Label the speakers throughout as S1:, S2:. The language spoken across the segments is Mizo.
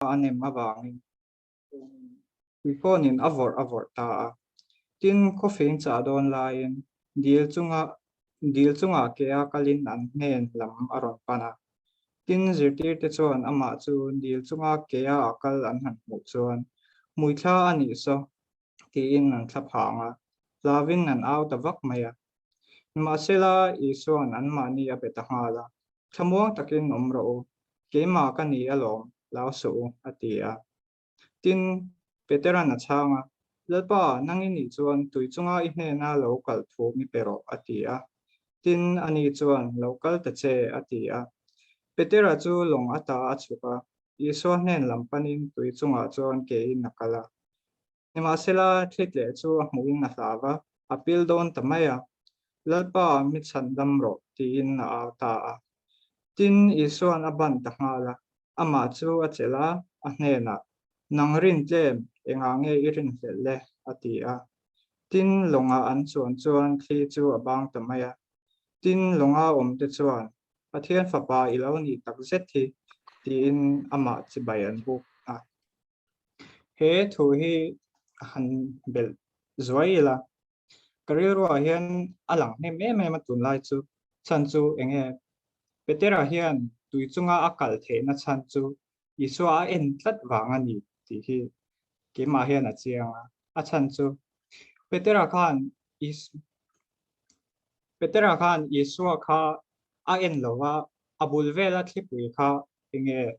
S1: a nem avangin tuifawnin a vawrh a vawrh ta a. Tin, khawfing chah dawn laiin dil chunga dil chungah ke a kalin an hnen lam a rawn pan a. Tin, zirtirte chuan amah chu dil chunga ke a a kal an han hmuh chuan, Hmuithla a nih saw, tiin an thla phang a, hlauvin an au ta vak mai a. Nimahsela, Isua'n anmahni a be ta nghal a, Thlamuang takin awm rawh u, keimah ka ni alawm, lau suh u, a ti a. Tin, Petera'n a chhang a, Lalpa, nang i nih chuan tui chunga i hnena lo kal thu mi pe rawh, a ti a. Tin, ani chuan, Lo kal ta che, a ti a. Petera chu lawng ata a chhuk a, Isua hnen lam panin tui chungah chuan keiin a kal a. Nimahsela, thli tleh chu a hmuhin a hlau va, a pil dawn ta mai a. Lalpa, mi chhan dam rawh, tiin a au ta a. Tin, Isua'n a ban ta nghal a, amah chu a chelh a, a hnenah, Nang rin tlem, engah nge i rinhlelh le? a ti a. Tin, lawngah an chuan chuan thli chu a bang ta mai a. Tin, lawnga awmte chuan, Pathian Fapa i lo nih tak zet hi, tiin amah chibai an buk a. He thu hi han belh zuai ila, ka rilruah hian a lang hnem em em a tunlai chu, chhan chu eng nge? Petera hian tui chunga a kal theihna chhan chu Isua a en tlat vang a ni tih hi keimah hian a chiang a, a chhan chu Petera khan Petera khan Isua kha a en lo va, a bul vela thlipui kha enge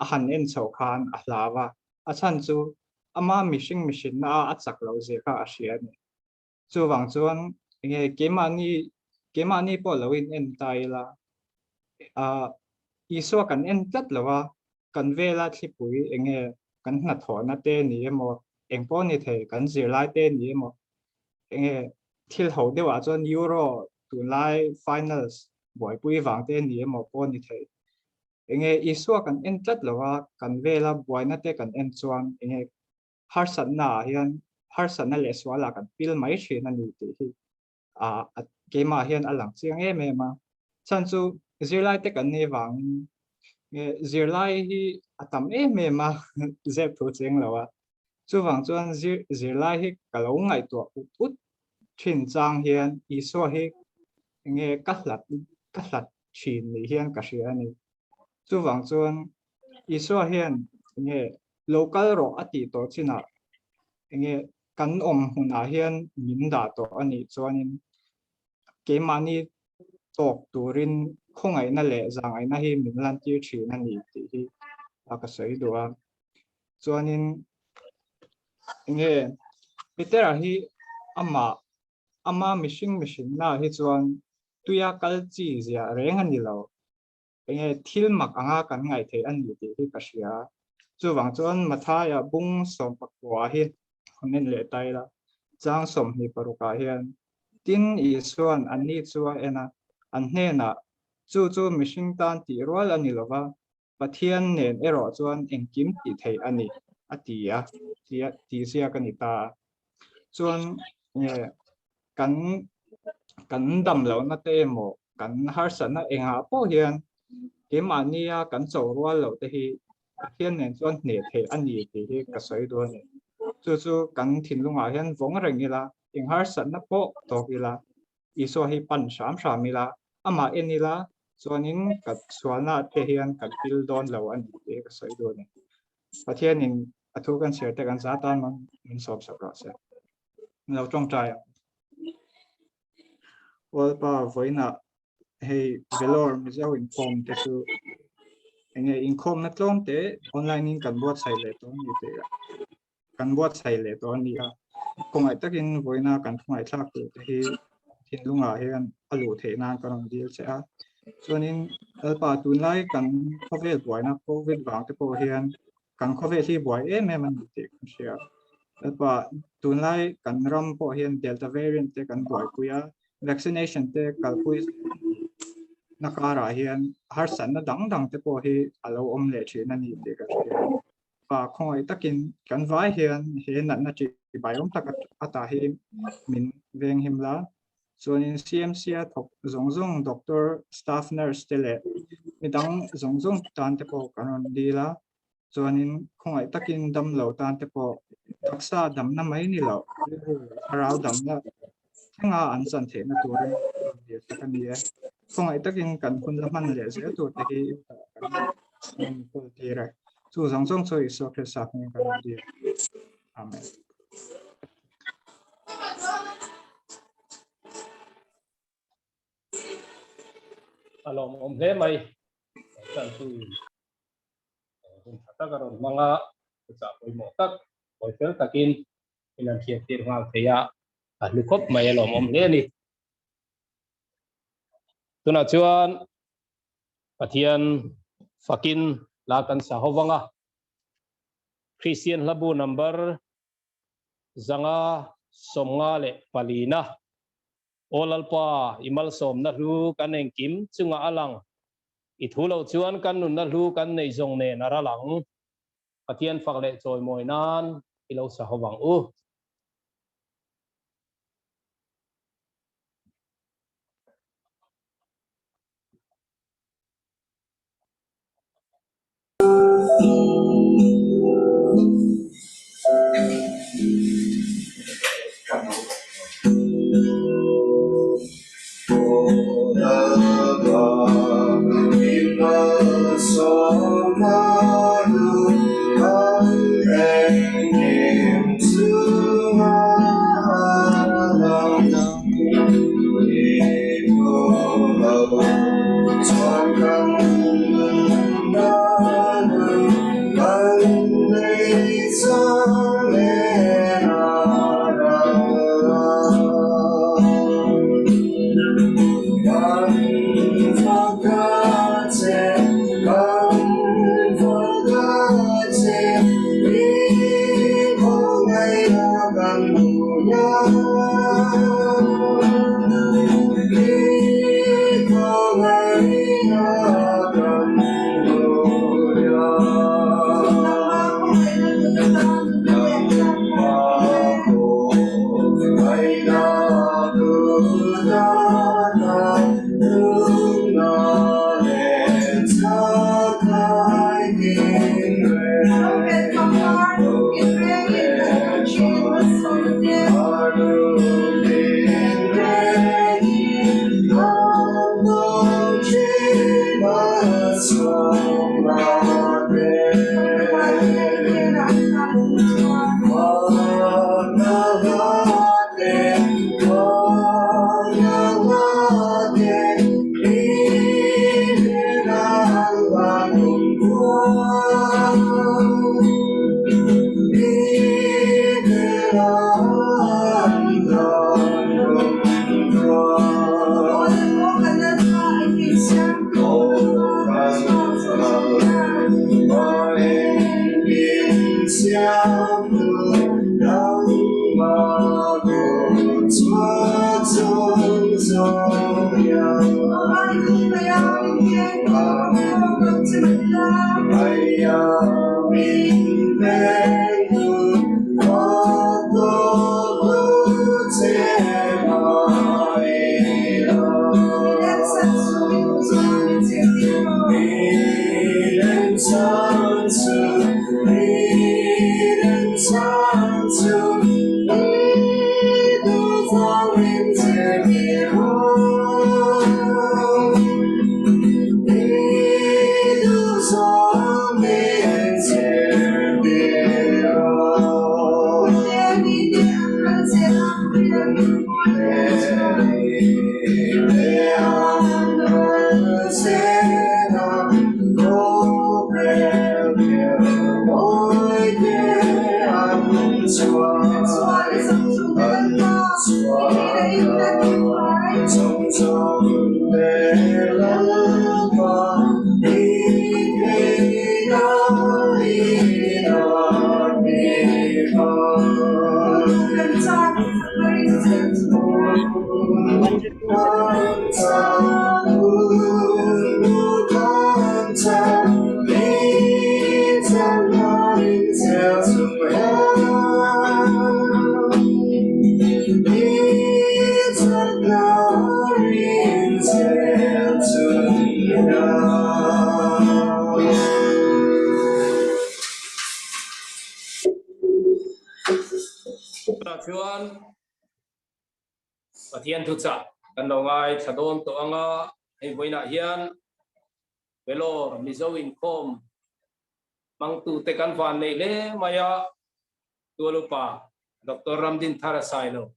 S1: a han en chhoh khan a hlau a, a chhan chu ama mihring mihrinna a a chak loh zia kha a hria a ni. Chuvang chuan enge keimahni keimahni pawh lo in en ta ila, ah Isua kan en tlat lo a, kan vela thlipui enge kan hnathawhna te ni emaw, engpawh ni thei kan zirlai te ni emaw, enge thil ho deuhah chuan Euro tunlai finals buaipui vang te ni emaw pawh ni thei. Enge Isua kan en tlat lo a, kan vela buaina te kan en chuan enge harsatna ah hian harsatna leh sualah kan pil mai thin a ni tih hi a keimah hian a lang chiang em em a. Chhan chu zirlai te kan nih vangin zirlai hi a tam em em a zep thu cheng lo a. Chuvang chuan zirlai hi ka lo ngaihtuah ut ut thin chang hian Isua hi enge ka hlat ka hlat thin ni hian ka hria a ni. Chuvang chuan Isua hian enge lo kal rawh a tih tawh chinah enge kan awm hmunah hian min dah tawh a nih chuanin keimahni tawk turin khawngaihna leh zahngaihna hi min lantir thin a ni tih hi ka sawi duh a. Chuanin enge Petera hi amah ama mihring mihrinna hi chuan tuia kal chi ziah reng a ni lo. Enge thil mak anga kan ngaih theih a ni tih hi ka hria. Chuvang chuan Mathaia bung sawmpakua hi comment leh ta ila, chang 26 ah hian, Tin, Isua'n anni chu a en a, an hnenah, Chu chu mihring tan tih rual a ni lo va, Pathian nen erawh chuan engkim tih theih a ni, a ti a, tia tih ziak a ni ta a. Chuan kan kan dam lohna te emaw kan harsatna engah pawh hian keimahnia kan cho rual loh te hi Pathian nen chuan hneh theih a ni tih hi ka sawi duh a ni. Chu chu kan thinlungah hian vawng reng ila, eng harsatna pawh tawk ila, Isua hi pan hram hram ila, amah en ila chuanin ka sualna te hian kan pil dawn lo a ni tih hi ka sawi duh a ni. Pathianin a thu kan chhiar te kan za tan min sawm sak rawh se. Lo tawngtai ang. Lalpa vawiinah hei Vellore Mizo inkhawm te chu enge inkhawmna tlawm te online in kan buatsaih leh tawh a ni tih kan buatsaih leh tawh a ni a. Khawngaih takin vawiina kan khawngaihthlak tur te hi thinlungah hian a luh theih nan ka rawn dil che a. Chuanin Lalpa tunlai kan khawvel buaina Covid vang te pawh hian kan khawvel hi buai em em a ni tih kan hria. Lalpa tunlai kan ram pawh hian Delta variant te kan buaipui a, vaccination te kalpui na karah hian harsatna dang dang te pawh hi a lo awm leh thin a ni tih ka hria. Pa khawngaih takin kan vai hian he natna ṭihbai awm tak ata hi min veng him la. Chuanin CMC a thawk zawng zawng doctor, staff nurse te leh midang zawng zawng tan te pawh kan rawn dil a. Chuanin khawngaih takin damlo tan te pawh taksa damna mai ni loh, rilru leh thlarau damna thlenga an chan theihna turin rawn dil tak a ni e. Khawngaih takin kan hun la hman leh zel tur te hi i utah kan rawn kawl tir e. Chu zawng zawng chu Isua Krista hmingin kan rawn dil. Amen.
S2: A lawmawm hle mai. Tanpui hun tha tak a rawn hmang a, thuchah pawimawh tak, hawi fel takin in an hriat tir nghal thei a, a hlu khawp mai a lawmawm hle a ni. Tunah chuan Pathian fakin la kan sa ho vang a, Kristian hlabu number 554 na Aw Lalpa, i malsawmna hlu kan engkim chungah a lang. I thu loh chuan kan nunna hlu kan neih zawng nen a ral ang. Pathian fak leh chawimawi nan i lo sa ho vang u. Tunah chuan Pathian thuchah kan lo ngaithla dawn tawh ang a, hei vawiinah hian Vellore Mizo inkhawm hmangtute kan van nei hle mai a, Tualupa Doctor Ramdinthara Sailo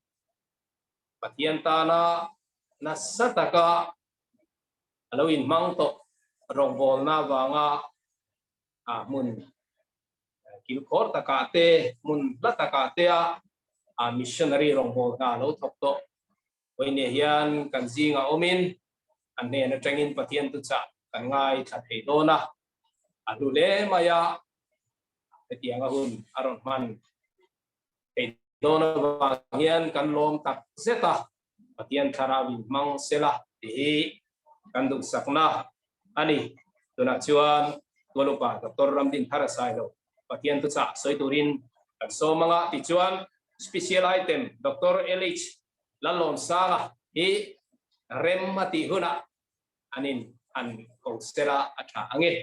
S2: Pathian tana nasa taka a lo inhmang tawh rawngbawlna avanga a hmun kilkhawr takah te, hmun hla takah te a missionary rawngbâwl hna lo thawk tawh. Vawinia hian kan zingah awmin an hnen atangin Pathian tuchah kan ngaithla thei dawn a, a hlu hle mai a, hetianga hun a rawn hman thei dawn avang hian kan lawm tak zet a, Pathian thlarau in hmang sela tih hi kan duhsakna a ni. Tunah chuan Tualupa Doctor Ramdinthara Sailo Pathian thuchah sawi turin kan sawm anga tichuan Special Item Doctor LH Lalawmsanga hi rem a tih hunah an in han ko sela a tha ange.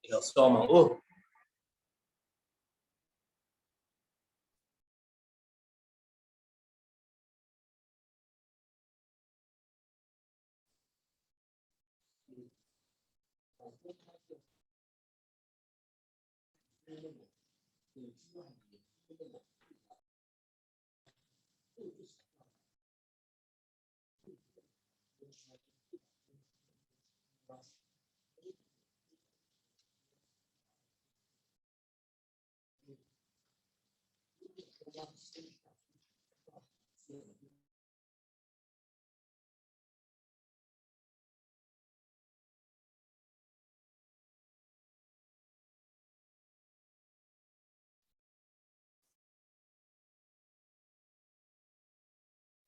S2: I lo sawm ang u.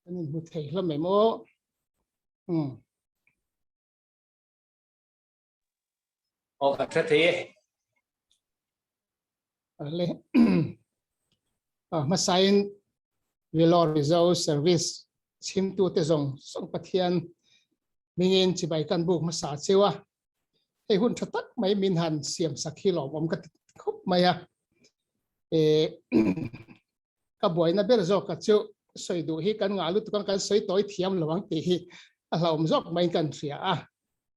S3: An inhmu thei hlawm em aw. Um.
S2: Aw kan hre thei e.
S3: Le hmasain Vellore Mizo Service chhimtute zawng zawng Pathian mingin chibai kan buk hmasa cheu a. Hei hun tha tak mai min han siam sak hi lawmawm ka ti khawp mai a. E ka buaina ber zawk a chu sawi duh hi kan ngah lutuk ang kan sawi tawi thiam lo ang tih hi a hlauhawm zawk maiin kan hria a.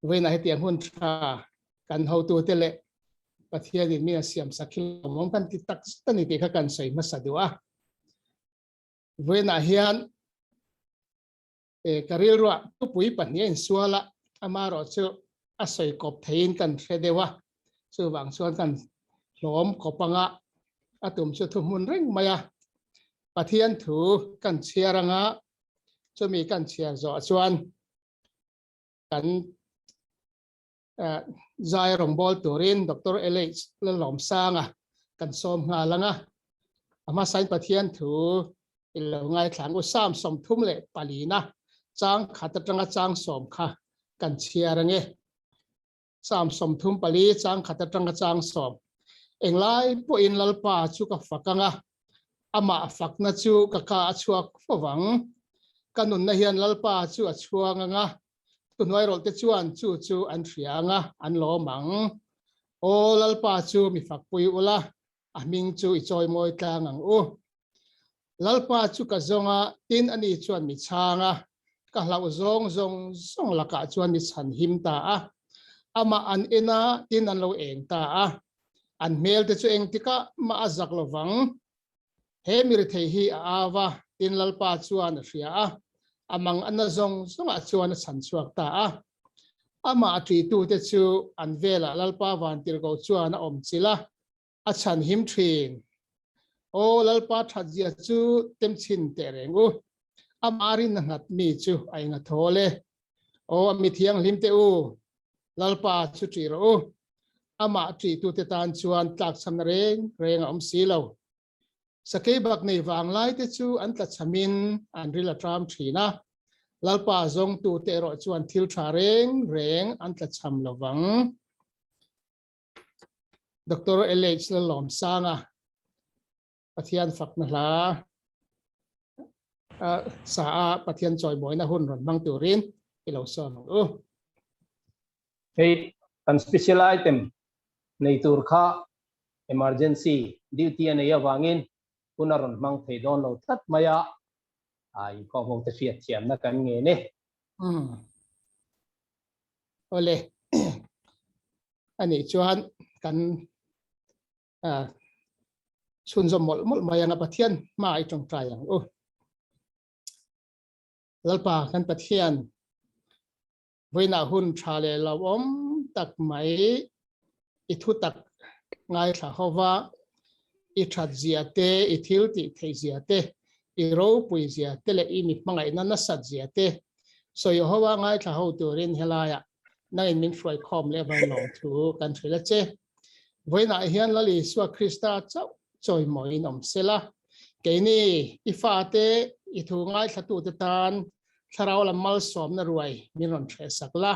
S3: Vawiinah hetiang hun tha kan hotute leh Pathianin mi a siam sak hi lawmawm kan ti tak zet a ni tih kha kan sawi hmasa duh a. Vawiinah hian ka rilruah thupui pahnih a insual a, amaherawhchu a sawi kawp theiin kan hre deuh a, chuvang chuan kan hlawm kawp anga a tum chu thuhmun reng mai a. Pathian thu kan chhiar anga chumi kan chhiar zawh chuan kan zai rawngbâwl turin Doctor LH Lalawmsanga kan sawm nghal ang a. A hmasain Pathian thu i lo ngaithla ang u. Psalm 34 na chang khat atanga chang sawm kha kan chhiar ang e. Psalm 34 chang khat atanga chang sawm. Englai pawhin Lalpa chu ka fak ang a, amah fakna chu ka ka a chhuak fo vang. Ka nunna hian Lalpa chu a chhuang ang a, Thuhnuairawlh te chuan chu chu an hria ang a, an lawm ang. Aw Lalpa chu mi fakpui ula, a hming chu i chawimawi tlang ang u. Lalpa chu ka zawng a, tin ani chuan mi chhang a, ka hlauh zawng zawng zawng lakah chuan mi chhan him ta a. Amah an en a, tin an lo eng ta a. An hmel te chu engtikah mah a zak lo vang. He mirithei hi a au a, tin Lalpa chuan a hria a, a mang a na zawng zawngah chuan a chhan chhuak ta a. Amah a ṭitute chu an velah Lalpa vantirhko chuan a awm chilh a, a chhan him ṭhin. Aw Lalpa ṭhatzia chu tem chhin teh reng u, amah rin a nghat mi chu a eng a thawl e. Aw a mi thianghlim teh u, Lalpa chu ṭih rawh u, amah ṭihtute tan chuan tlakchhamna reng reng a awm si lo. Sakei bak nei vanglai te chu an tlachhamin an ril a ṭam ṭhin a, Lalpa zawngtute erawh chuan thil ṭha reng reng an tlachham lo vang. Doctor LH Lalawmsanga, Pathian fakna hla sa a Pathian chawimawina hun rawn hmang turin i lo sawn ang u.
S2: Hei kan special item nei tur kha Emergency duty a nei avangin hun a rawn hmang thei dawn lo tlat mai a, inkhawm ho te hriat thiamna kan ngen e.
S3: Umm. Awle. Anih chuan kan chhunzawm mawlh mawlh mai anga Pathian hma i tawngtai ang u. Lalpa kan Pathian vawiinah hun tha leh lo awm tak mai i thu tak ngaithla hova i that zia te, i thil tih theih zia te, i ropui zia te leh i mi hmangaihna nasat zia te sawi hova ngaithla ho turin helaiah nangin min hruai khawm leh vang lawm thu kan hrilh a che. Vawiinah hian Lal Isua Krista chauh chawimawiin awm sela, keini i fate i thu ngaithlatute tan thlarau lam malsawmna ruai min rawn hrehsak la.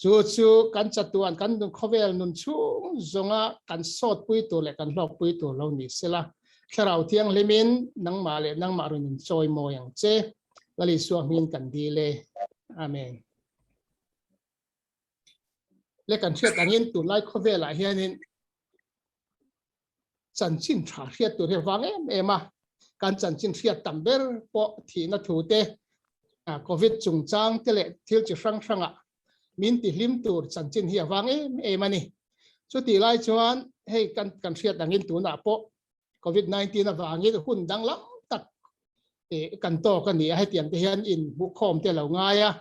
S3: Chu chu kan chatuan kan nun khawvel nun chhung zawnga kan sawtpui tur leh kan hlawkpui tur lo ni sela, thlarau thianghlimin nangmah leh nangmah rawn inchawimawi ang che. Lal Isua hmingin kan dil e. Amen. Le kan hriat angin tunlai khawvelah hianin chanchin tha hriat tur hi vang em em a, kan chanchin hriat tam ber pawh thihna thu te, Covid chungchang te leh thil chi hrang hranga min tihlim tur chanchin hi a vang em em a ni. Chutih lai chuan hei kan kan hriat angin tunah pawh Covid 19 avangin hun danglam tak kan tawk a ni a, hetiang te hian inhmuhkhawm te lo ngai a.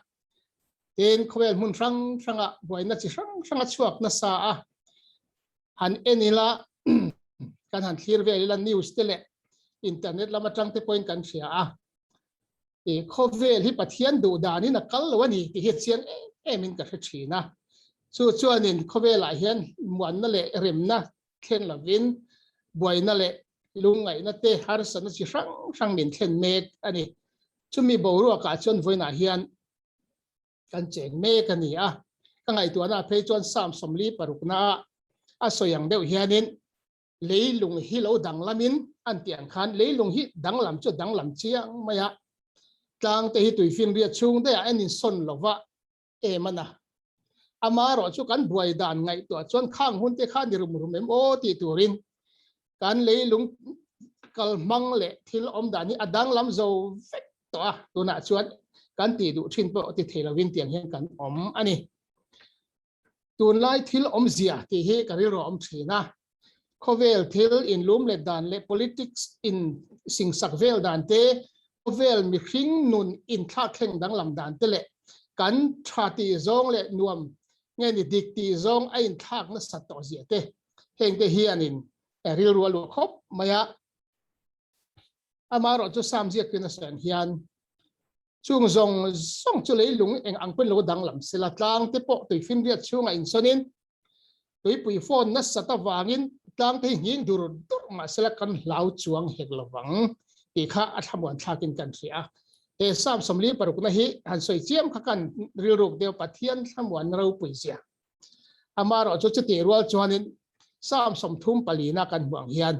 S3: Tin, khawvel hmun hrang hranga buaina chi hrang hranga chhuak nasa a, han en ila kan han thlir vel ila news te leh internet lam atang te pawhin kan hria a, i khawvel hi Pathian duh danin a kal lo a ni tih hi chiang em emin ka hre thin a. Chu chuanin khawvelah hian muanna leh remna thlen lovin buaina leh lungngaihna te harsatna chi hrang hrang min thlen mek a ni. Chumi boruakah chuan vawiinah hian kan cheng mek a ni a. Ka ngaihtuahna phei chuan Psalm 46 ah a sawi ang deuh hianin leilung hi lo danglamin an tih ang khan leilung hi danglam chu danglam chiang mai a, tlang te hi tuifinriat chhung daiah en insawn lova em a na. Amaherawh chu kan buai dan ngaihtuah chuan khang hun te kha ni rum rum em aw tih turin kan leilung kal hmang leh thil awm dan hi a danglam zo vek tawh a, tunah chuan kan tih duh thin pawh ti thei lovin tiang hian kan awm a ni. Tunlai thil awmzia tih hi ka rilru a awm thin a, khawvel thil inlum let dan leh politics in singsak vel dan te, khawvel mihring nun inthlakthleng danglam dan te leh kan tha tih zawng leh nuam nge ni dik tih zawng a inthlak nasat tawh zia te heng te hianin rilru a luah khawp mai a. Amaherawh chu Psalm ziaktu nasa ang hian chung zawng zawng chu leilung eng ang pawn lo danglam sela tlang te pawh tuifinriat chhungah insawnin tuipui phone nasat avangin tlang te hi nghing dur dur mahsela kan hlau chuang hek lovang tih kha a thlamuan thlakin kan hria a. He Psalm 46 hi han sawi chiam kha kan rilruk deuh Pathian thlamuan ropui zia. Amaherawh chu chutih rual chuanin Psalm 34 kan hmuh ang hian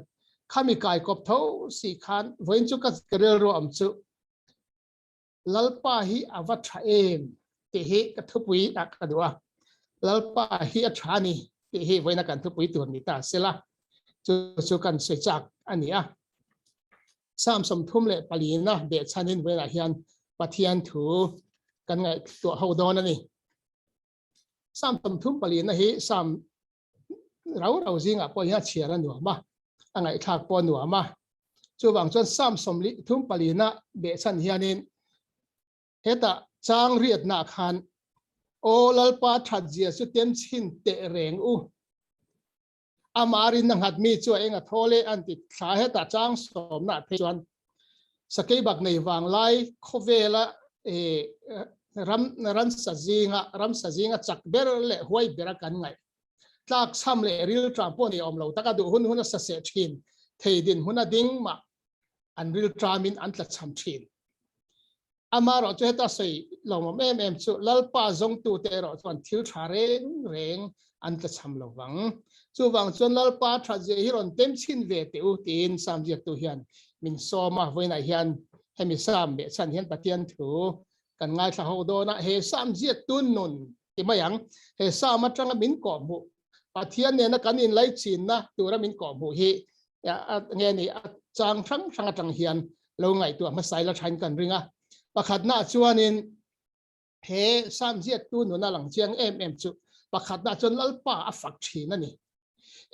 S3: khami kaikawp tho si khan vawiin chu ka rilru awm chu Lalpa hi a va tha em tih hi ka thupui ah ka duh a, Lalpa hi a tha a ni tih hi vawiina kan thupui tur ni ta sela chu chu kan sawi chak a ni a. Psalm 34 behchhanin vawiinah hian Pathian thu kan ngaihtuah ho dawn a ni. Psalm 34 hi Psalm rau rau zingah pawh hian a chhiar a nuam a, a ngaihthlak pawh a nuam a. Chuvang chuan Psalm 34 behchhan hianin hetah chang riatnaah khan Aw Lalpa that zia chu tem chhin teh reng u. Amah rinna nghat mi chu a eng a thawl e an ti thla hetah chang sawmnaah phei chuan sakei bak nei vang lai khawvela ram ransa zinga ramsa zinga chak ber leh huai bera kan ngaih tlak cham leh ril tram pawh nei awm lo taka duh hun hun a sa seh thin thei din hun a ding mah an ril tramin an tla cham thin. Amaherawh chu heta sawi lawmawm em em chu Lalpa zawngtute erawh chuan thil tha reng reng an tlachham lo vang. Chuvang chuan Lalpa that zia hi rawn tem chhin ve teh u tiin Psalm ziaktu hian min sawm a, vawiinah hian hemi Psalm behchhan hian Pathian thu kan ngaithla ho dawn a, he Psalm ziaktu nun ti mai ang, he Psalm atanga min kawhhmuh. Pathian nena kan inlaichinna tura min kawhhmuh hi nge ni a chang hrang hrang atang hian lo ngaihtuah hmasa ila thain kan ring a. Pakhatna chuanin he Sam ziaktu nuna lang chiang em em chu pakhatna chuan Lalpa a fak thin a ni.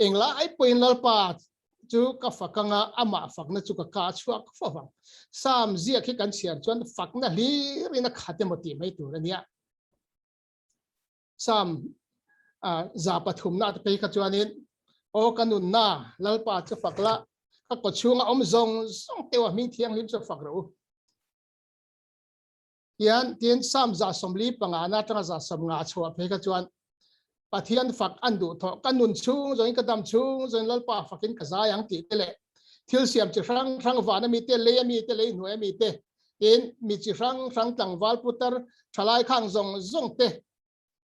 S3: Engla ai pawhin Lalpa chu ka fak anga amah fakna chu ka ka chhuak fo vang. Sam ziak hi kan chhiar chuan fakna hlirin a khat emaw tih mai tur a nia. Sam 103 na te phei kha chuanin aw ka nunna Lalpa chu fak la, ka kaw chhunga awm zawng zawng teuh a hming thianghlim chu fak rawh u. Hian tin Sam 45 na atanga 150 chhuah phei kha chuan Pathian fak an duh thawh ka nun chhung zawngin ka dam chhung zawngin Lalpa fakin ka zai ang tih te leh thil siam chi hrang hrang van ami te lei ami te lei hnuai ami te tin mi chi hrang hrang tlangval putar thalai khang zawng zawng te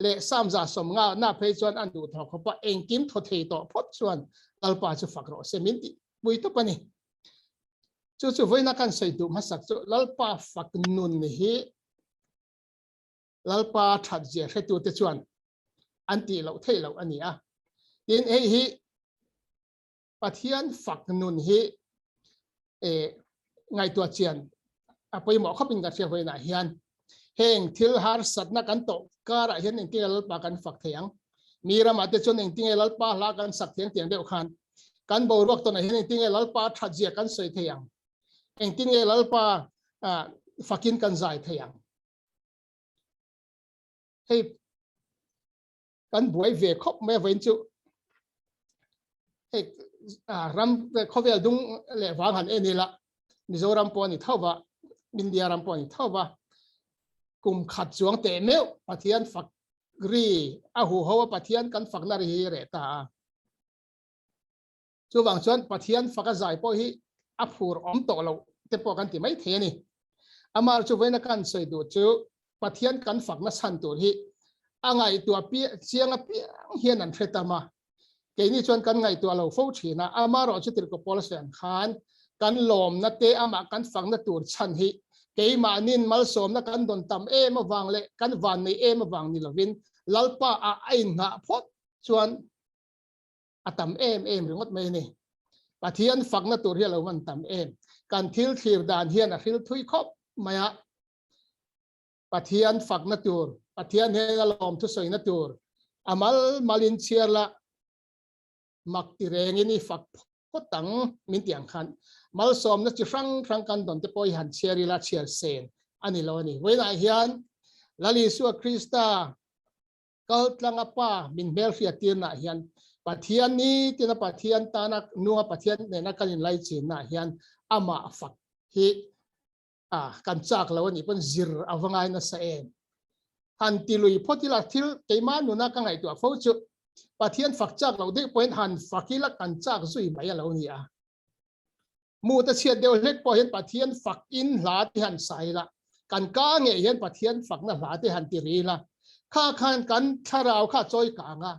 S3: leh Sam 150 na phei chuan an duh thawh khawp a engkim thaw thei tawh phawt chuan Lalpa chu fak rawh se min tih pui tawp a ni. Chu chu vawiina kan sawi duh hmasak chu Lalpa fak nun hi Lalpa that zia hretute chuan an tih loh theih loh a ni a. Tin, hei hi Pathian fak nun hi ngaihtuah chian a pawimawh khawpin kan hria vawiinah hian heng thil harsatna kan tawh karah hian engtinge Lalpa kan fak thei ang? Mi ramah te chuan engtinge Lalpa hla kan sak thei ang tiang deuh khan kan boruak tawnah hian engtinge Lalpa that zia kan sawi thei ang? Engtinge Lalpa fakin kan zai thei ang? Hei kan buai ve khawp mai a vawiin chu hei ram khawvel dung leh vang han en ila Mizoram pawh a ni tho va India ram pawh a ni tho va kum khat chuang teh meuh Pathian fak ri a huho a Pathian kan fakna ri hi reh ta a. Chuvang chuan Pathian faka zai pawh hi a phur awm tawh lo te pawh kan ti mai thei a ni. Amah chu vawiina kan sawi duh chu Pathian kan fakna chhan tur hi a ngaihtuah chiang apiang hian an hre tam a. Keini chuan kan ngaihtuah lo fo thin a, amaherawh chu Tirhkoh Paula sawi ang khan kan lawmna te amah kan fakna tur chhan hi keimahnin malsawmna kan dawn tam em avang leh kan vanneih em avang ni lovin Lalpa ah a inngah phawt chuan a tam em em ringawt mai a ni. Pathian fakna tur hi a lo man tam em. Kan thil thlir dan hian a hril thui khawp mai a. Pathian fakna tur, Pathian hian a lawm thusawina tur a mal malin chhiar la mak ti rengin i fak phawt ang min tih ang khan malsawmna chi hrang hrang kan dawn te pawh hi han chhiar ila chhiar sen a ni lo a ni. Vawiinah hian Lal Isua Krista Kal tlanga pa min hmelhriat tirnaah hian Pathian ni tina Pathian tana nunga Pathian nena kan inlaichinnaah hian amah fak hi a kan chak lo a nih pawn zir a va ngai nasa em. Han ti lui phawt ila thil keimah nuna ka ngaihtuah fo chu Pathian fak chak lo deuh pawhin han fak ila kan chak zui mai a lo ni a. Mu te chhiat deuh hlek pawh hian Pathian fak in hla te han sa ila, kan ka ngei hian Pathian fakna hla te han ti ri ila, kha khan kan thlarau kha a chawi kang a,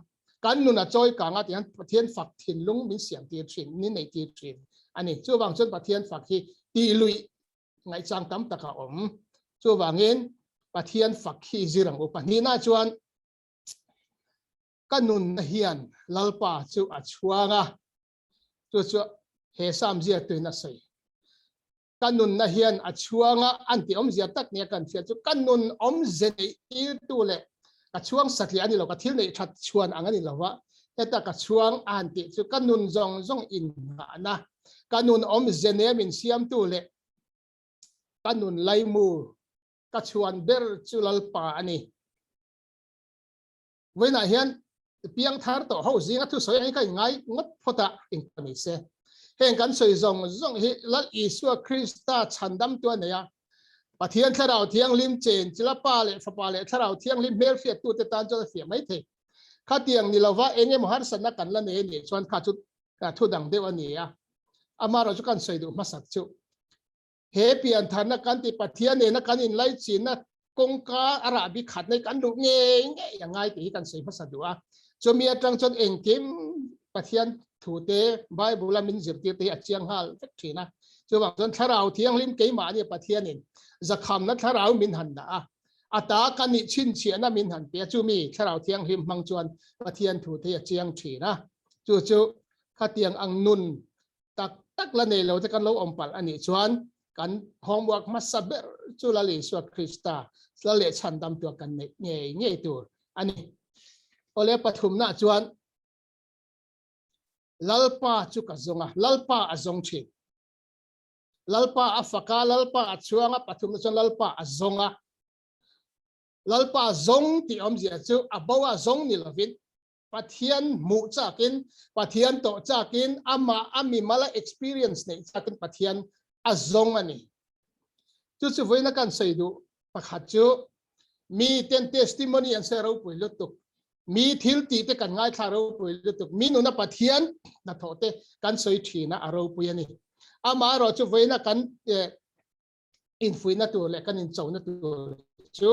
S3: kan nun a chawi kang a tih hian Pathian fak thinlung min siam tir thin, min nei tir thin a ni. Chuvang chuan Pathian fak hi tih luih ngaihchang tam tak a awm. Chuvangin Pathian fak hi zir ang u. Pahnihna chuan ka nunna hian Lalpa chu a chhuang a, Chu chu he Sam ziaktuin a sawi. Ka nunna hian a chhuanga an tih awmzia tak nia kan hriat chu ka nun awmze neih tirtu leh ka chhuang satliah a ni lo, ka thil neih that chhuan ang a ni lo va, heta ka chhuang a han tih chu ka nun zawng zawng innghahna, ka nun awmze neia min siamtu leh ka nun laimu ka chhuan ber chu Lalpa a ni. Vawiinah hian piang thar tawh ho zinga thusawi ang hi ka inngai ngawt phawt a, engpawh ni se. Heng kan sawi zawng zawng hi Lal Isua Krista chhandamtu a nei a, Pathian Thlarau Thianghlim chen chila Pa leh Fapa leh Thlarau Thianghlim hmelhriattute tan chuan a fiah mai thei. Khatiang ni lova eng emaw harsatna kan la nei a nih chuan kha chu thu dang deuh a ni a, amaherawh chu kan sawi duh hmasak chu. He piantharna kan tih Pathian nena kan inlaichinna kawngka a rahbi khat nei kan luh ngei ngei a ngai tih hi kan sawi hmasa duh a. Chumi atang chuan engkim Pathian thute Bible a min zirtir te hi a chiang nghal vek thin a. Chuvang chuan Thlarau Thianghlim keimahni Pathianin zakhamna thlarau min han dah a. A ta kan nih chhinchhiahna min han pe a, chumi Thlarau Thianghlim hmang chuan Pathian thu te hi a chiang thin a. Chu chu khatiang ang nun tak tak la nei lo te kan lo awm palh a nih chuan kan homework hmasa ber chu Lal Isua Krista la leh chhandam tua kan neih ngei ngei tur a ni. Awle pathumna chuan Lalpa chu ka zawng a, Lalpa a zawng thin. Lalpa a fak a, Lalpa a chhuang a, pathumna chuan Lalpa a zawng a. Lalpa zawng tih awmzia chu a bo a zawng ni lovin Pathian hmuh chakin, Pathian tawh chakin, amah a mimala experience neih chakin Pathian a zawng a ni. Chu chu vawiina kan sawi duh pakhat chu mi ten testimony an sawi ropui lutuk, mi thil tih te kan ngaithla ropui lutuk, mi nuna Pathian hnathawh te kan sawi thin a, a ropui a ni. Amaherawh chu vawiina kan infuihna tur leh kan inchona tur chu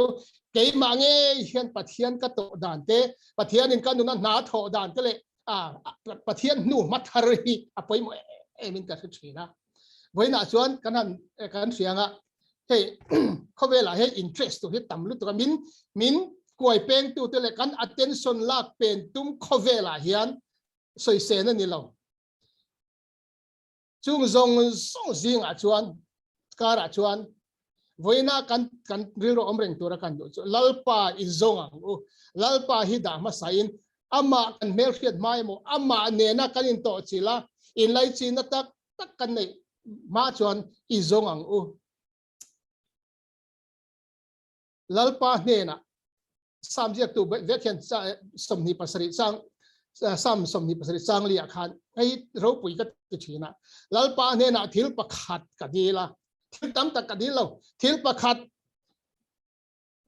S3: keimah ngei hian Pathian ka tawh dan te, Pathianin ka nuna hna thawh dan te leh Pathian hnu hma thar hi a pawimawh em in ka hre thin a. Vawiinah chuan kan han kan hria anga hei khawvelah hei interest tur hi tam lutuk a, min min kuai peng tu te leh kan attention lak pen tum khawvelah hian sawisel a ni lo. Chung zawng zawng zingah chuan karah chuan vawiina kan kan rilru awm reng tura kan duh chu Lalpa i zawng ang u. Lalpa hi dah hmasain amah kan hmelhriat hma emaw amah nena kan intawh chilh a, inlaichinna tak tak kan neih hma chuan i zawng ang u. Lalpa hnenah Sam ziaktu vek hian 27 chang Sam 27 chang liah khan hei ropui ka ti thin a. Lalpa hnenah thil pakhat ka dil a, thil tam tak ka dil lo, thil pakhat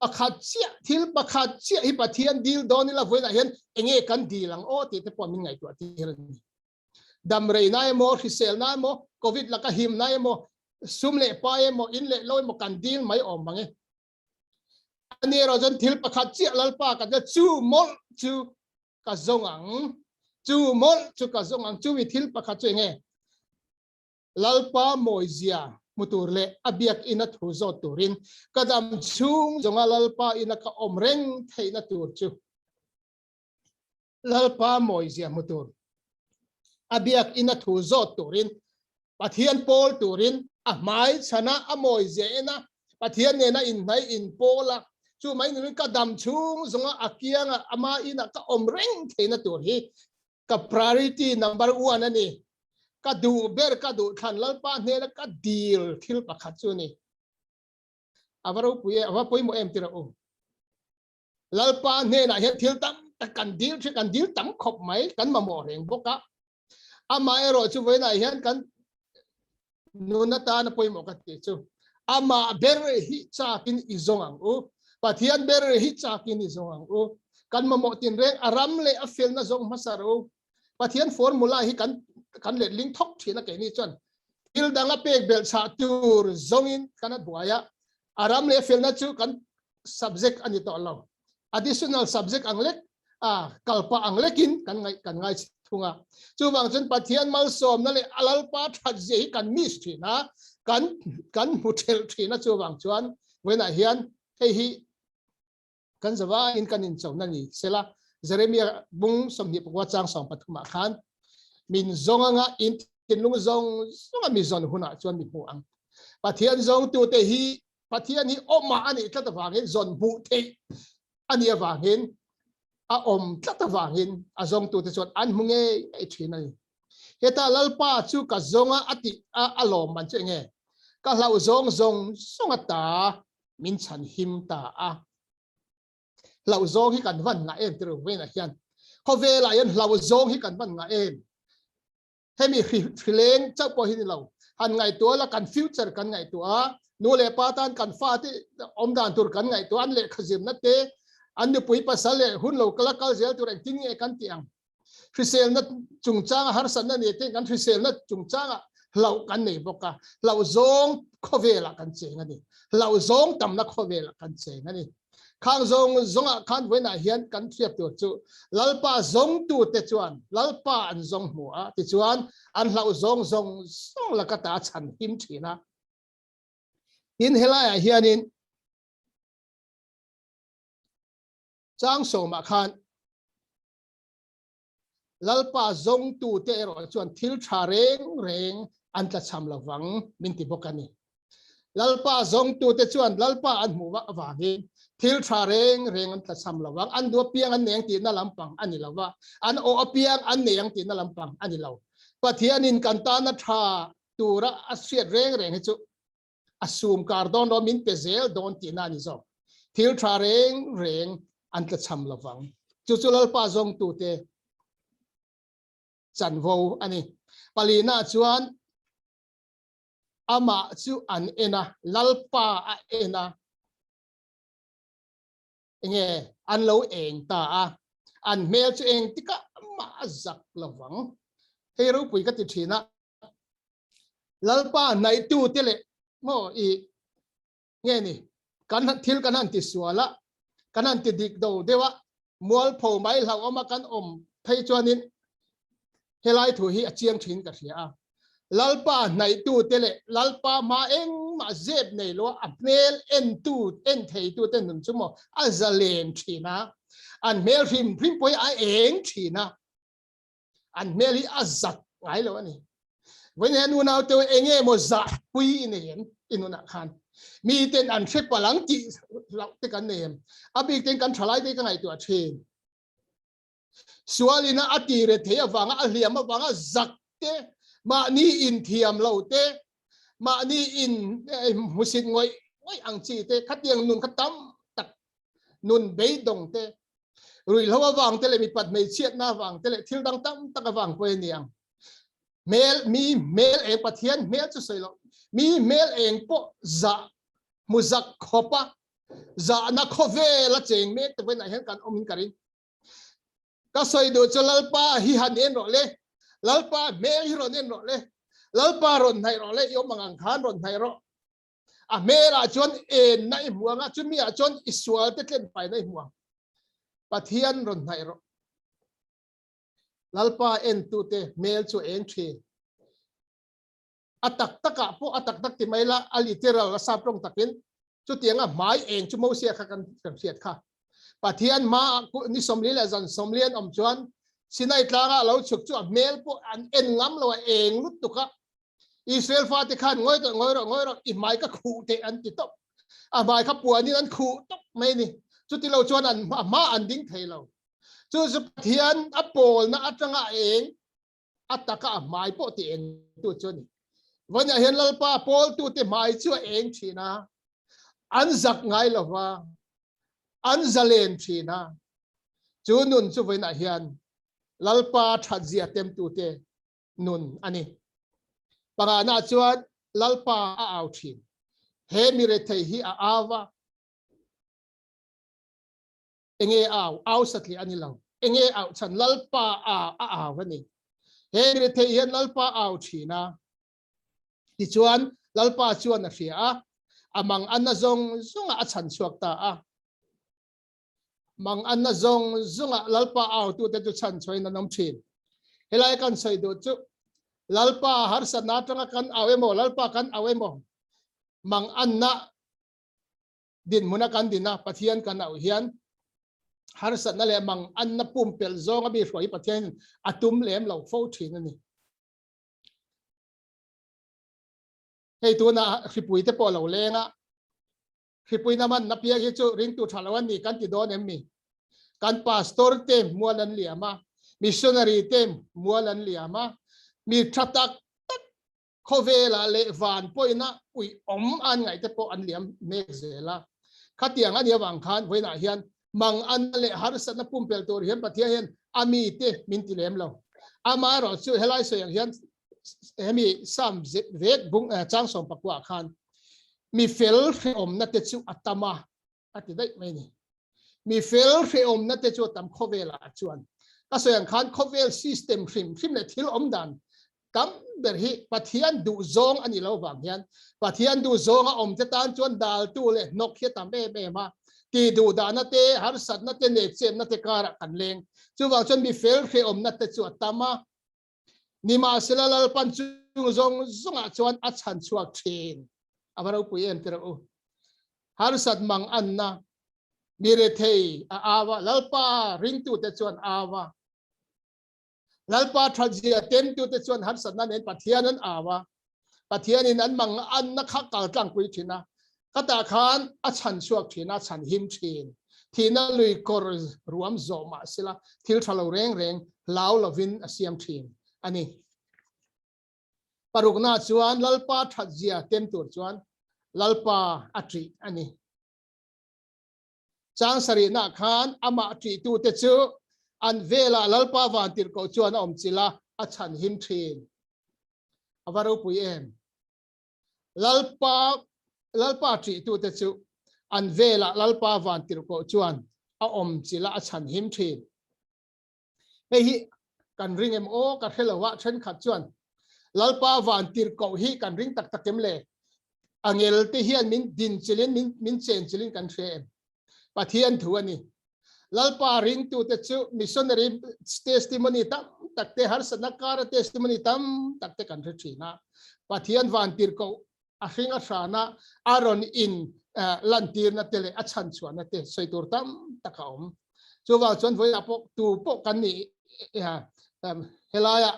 S3: pakhat chiah thil pakhat chiah hi Pathian dil dawn ila vawiinah hian enge kan dil ang aw tih te pawh min ngaihtuah tir a ni. Damrei na emaw, hrisel na emaw, Covid laka him na emaw, sum leh pa emaw, in leh lo emaw kan dil mai awm mang e. Ani erawh chuan thil pakhat chiah Lalpa ka tia chu mawlh chu ka zawng ang, chu mawlh chu ka zawng ang, chumi thil pakhat chu enge? Lalpa mawizia hmu tur leh a biakina thu zawt turin ka dam chhung zawnga Lalpa ina ka awm reng theihna tur chu Lalpa mawizia hmu tur, a biakina thu zawt turin, Pathian pawl turin a hmai chhana a mawizia ena Pathian nena inhnai inpawl a, chu mai niloin ka dam chhung zawnga a kianga ama inah ka awm reng theihna tur hi ka priority number one a ni. Ka duh ber, ka duh thlan Lalpa hnena ka dil thil pakhat chu a ni. A va ropui e, a va pawimawh em tirah u. Lalpa hnenah hian thil tam tak kan dil thin, kan dil tam khawp mai, kan mamawh reng bawk a. Amaherawh chu vawiinah hian kan nun atana pawimawh ka tih chu amah ber hi chakin i zawng ang u. Pathian ber hi chakin i zawng ang u. Kan mamawh tinreng a ram leh a felna zawng hmasa ro. Pathian formula hi kan kan letling thawk thin a keini chuan thil dang a pek belh chhah tur zawngin kan a buai a. A ram leh a felna chu kan subject a ni tawh lo. Additional subject ang lek a kalpah ang lekin kan ngai kan ngai thung a. Chuvang chuan Pathian malsawmna leh a Lalpa that zia hi kan miss thin a, kan kan hmu thelh thin a chuvang chuan vawiinah hian hei hi kan zavaiin kan inchona ni sela Jeremia bung 24 chang 13 ah khan min zawng anga in thinlung zawng zawnga mi zawn hunah chuan mi hmu ang. Pathian zawngtute hi Pathian hi awmah a nih tlat avangin zawn hmuh theih a nih avangin a awm tlat avangin a zawngtute chuan an hmu ngei ngei thin a ni. Heta Lalpa chu ka zawnga a tih a a lawm man chu enge? Ka hlauh zawng zawng zawng ata min chhan him ta a. Hlauh zawng hi kan van ngah em tirh vawiinah hian khawvelah hian hlauh zawng hi kan van ngah em? Hemi hrileng chauh pawh hi ni lo. Han ngaihtuah la kan future kan ngaihtuah a, nu leh pa tan kan fate awm dan tur kan ngaihtuah, an lehkha zirna te, an nupui pasal leh hun lo kala kal zel tur engtin nge kan tih ang. Hriselna chungchanga harsatna nei te kan hriselna chungchanga hlauh kan nei bawk a, hlauh zawng khawvelah kan cheng a ni. Hlauh zawng tamna khawvelah kan cheng a ni. Khang zawng zawngah khan vawiinah hian kan hriat tur chu Lalpa zawngtute chuan Lalpa an zawng hmu a, tichuan an hlauh zawng zawng zawng laka ta chhan him thin a. Tin, helaiah hianin. Chang sawmah khan Lalpa zawngtute erawh chuan thil tha reng reng an tlachham lovang min ti bawk a ni. Lalpa zawngtute chuan Lalpa an hmuh vah avangin thil tha reng reng an tlachham lovang, an duh apiang an nei ang tihna lampang a ni lo va, an awh apiang an nei ang tihna lampang a ni lo. Pathianin kan tana tha tura a hriat reng reng hi chu a sum kar dawn lo min pe zel dawn tihna a ni zawk. Thil tha reng reng an tlachham lovang. Chu chu Lalpa zawngtute chanvo a ni. Palina chuan amah chu an en a, Lalpa a en a, enge an lo eng ta a, an hmel chu engtikah mah a zak lovang. Hei ropui ka ti thin a, Lalpa hnaihtu te leh maw i nge ni kan thil kan han ti sual a, kan han ti dik do deuh a, mualpho mai hlauhawm a kan awm phei chuanin helai thu hi a chiang thin ka hria a. Lalpa hnaihtu te leh Lalpa hma engmah zep nei lo a hmel entu en theitu te nun chu maw a zalen thin a, an hmel hrim hrim pawh hi a eng thin a. An hmel hi a zak ngai lo a ni. Vawiin hian unau te enge maw zah pui i nei em i nunah khan? Mi ten an hre palh ang tih loh te kan nei em? A bik ten kan thalai te ka ngaihtuah thin. Sualina a ti re thei avanga a hliam avanga zak te, mahni inthiam lo te, mahni in hmusit ngawih ngawih ang chi te, khatiang nun kha tam tak nun beidawng te, Ruihhlo avang te leh mipat hmeichhiatna avang te leh thil dang tam tak avang pawh a ni ang. Hmel, mi hmel eng Pathian hmel chu sawi loh, mi hmel eng pawh zah hmu zak khawpa zahna khawvel a cheng mek te pawhin ah hian kan awm in ka ring. Ka sawi duh chu Lalpa hi han en rawh le, Lalpa hmel hi rawn en rawh le, Lalpa rawn hnaih rawh le, i awm ang ang khan rawn hnaih rawh. A hmelah chuan enna i hmu ang a, chumi ah chuan i sual te tlen faina i hmu ang. Pathian rawn hnaih rawh. Lalpa entute hmel chu eng thin. A tak takah pawh a tak tak ti mai la, a literal a sap tawng takin chutiang a hmai eng chu Mosia kha kan hriat kha. Pathian hmaah ni 40 leh zan 40 an awm chuan Sinai tlangah a lo chhuk chu a hmel pawh an en ngam lo a eng lutuk a. Israel fate khan ngawi rawh ngawi rawh ngawi rawh i hmai ka khuh teh an ti tawp. A hmai kha puanin an khuh tawp mai ni. Chuti lo chuan an a hma an ding thei lo. Chu chu Pathian a pawlna atanga a eng a taka a hmai pawh ti eng tu chu a ni. Vawiinah hian Lalpa pawltute hmai chu a eng thin a, an zak ngai lo va, an zalen thin a. Chu nun chu vawiinah hian Lalpa thatzia temtute nun a ni. Pangana chuan Lalpa a au thin. He mi rethei hi a au va. Enge au? Au satliah a ni lo. Enge auh chhan? Lalpa a a au a ni. He mi rethei hian Lalpa au thin a. Tichuan Lalpa chuan a hria a, a mang anna zawng zawngah a chhan chhuak ta a. Mang anna zawng zawngah Lalpa autute chu chhan chhuahin an awm thin. Helai kan sawi duh chu Lalpa harsatna atanga kan au emaw, Lalpa kan au emaw, mang anna dinhmuna kan din a, Pathian kan auh hian harsatna leh mang anna pumpelh zawnga mi hruai hi Pathian a tum lem lo fo thin a ni. Hei tuna hripui te pawh lo leng a, Hripuina man na piak hi chu ringtu tha lo an ni kan ti dawn em mi? Kan pastor te mual an liam a, missionary te mual an liam a, mi tha tak tak khawvelah leh van pawhina uiawm an ngaih te pawh an liam mek zel a. Khatiang a nih avang khan vawiinah hian manganna leh harsatna pumpelh tur hian Pathian hian a mite min ti lem lo. Amaherawhchu helai sawi ang hian hemi Psalm vek bung chang 19 ah khan mi fel hrehawmna te chu a tam a a ti daih mai ni. Mi fel hrehawmna te chu a tam khawvelah chuan ka sawi ang khan khawvel system hrim hrim leh thil awm dan tam ber hi Pathian duh zawng a nih lo vang hian Pathian duh zawng a awm te tan chuan daltu leh hnawk hi a tam em em a ti duh dahna te harsatna te nekchepna te karah kan leng. Chuvang chuan mi fel hrehawmna te chu a tam a. Nimahsela Lalpan chung zawng zawngah chuan a chhan chhuak thin. A va ropui em tirh u. Harsat mang anna, Mi rethei a au a, Lalpa ringtute chuan au a. Lalpa thatzia temtute chuan harsatna nen Pathian an au a. Pathianin an mang anna kha kal tlangpui thin a, khatah khan a chhan chhuak thin a, chhan him thin. Thihna lui kawr ruam zawh mah sela thil tha lo reng reng hlau lovin a siam thin a ni. Parukna chuan Lalpa thatzia tem tur chuan Lalpa a ṭih a ni. Chang sarihna khan amah ṭihtute chu an velah Lalpa vantirhkoh chuan a awm chilh a, a chhan him ṭhin. A va ropui em! Lalpa Lalpa ṭihtute chu an velah Lalpa vantirhkoh chuan a awm chilh a, a chhan him ṭhin. Hei hi kan ring em aw ka hre lo a, thenkhat chuan Lalpa vantirhkoh hi kan ring tak tak em le? Angel te hian min din chilhin min min chen chilhin kan hria em? Pathian thu a ni. Lalpa ringtute chu missionary testimony tam tak te harsatna kara testimony tam tak te kan hre thin a. Pathian vantirhkoh a hring a hrana a rawn in lantirna te leh a chhan chhuahna te sawi tur tam tak a awm. Chuvang chuan vawiah pawh tu pawh kan nih helaia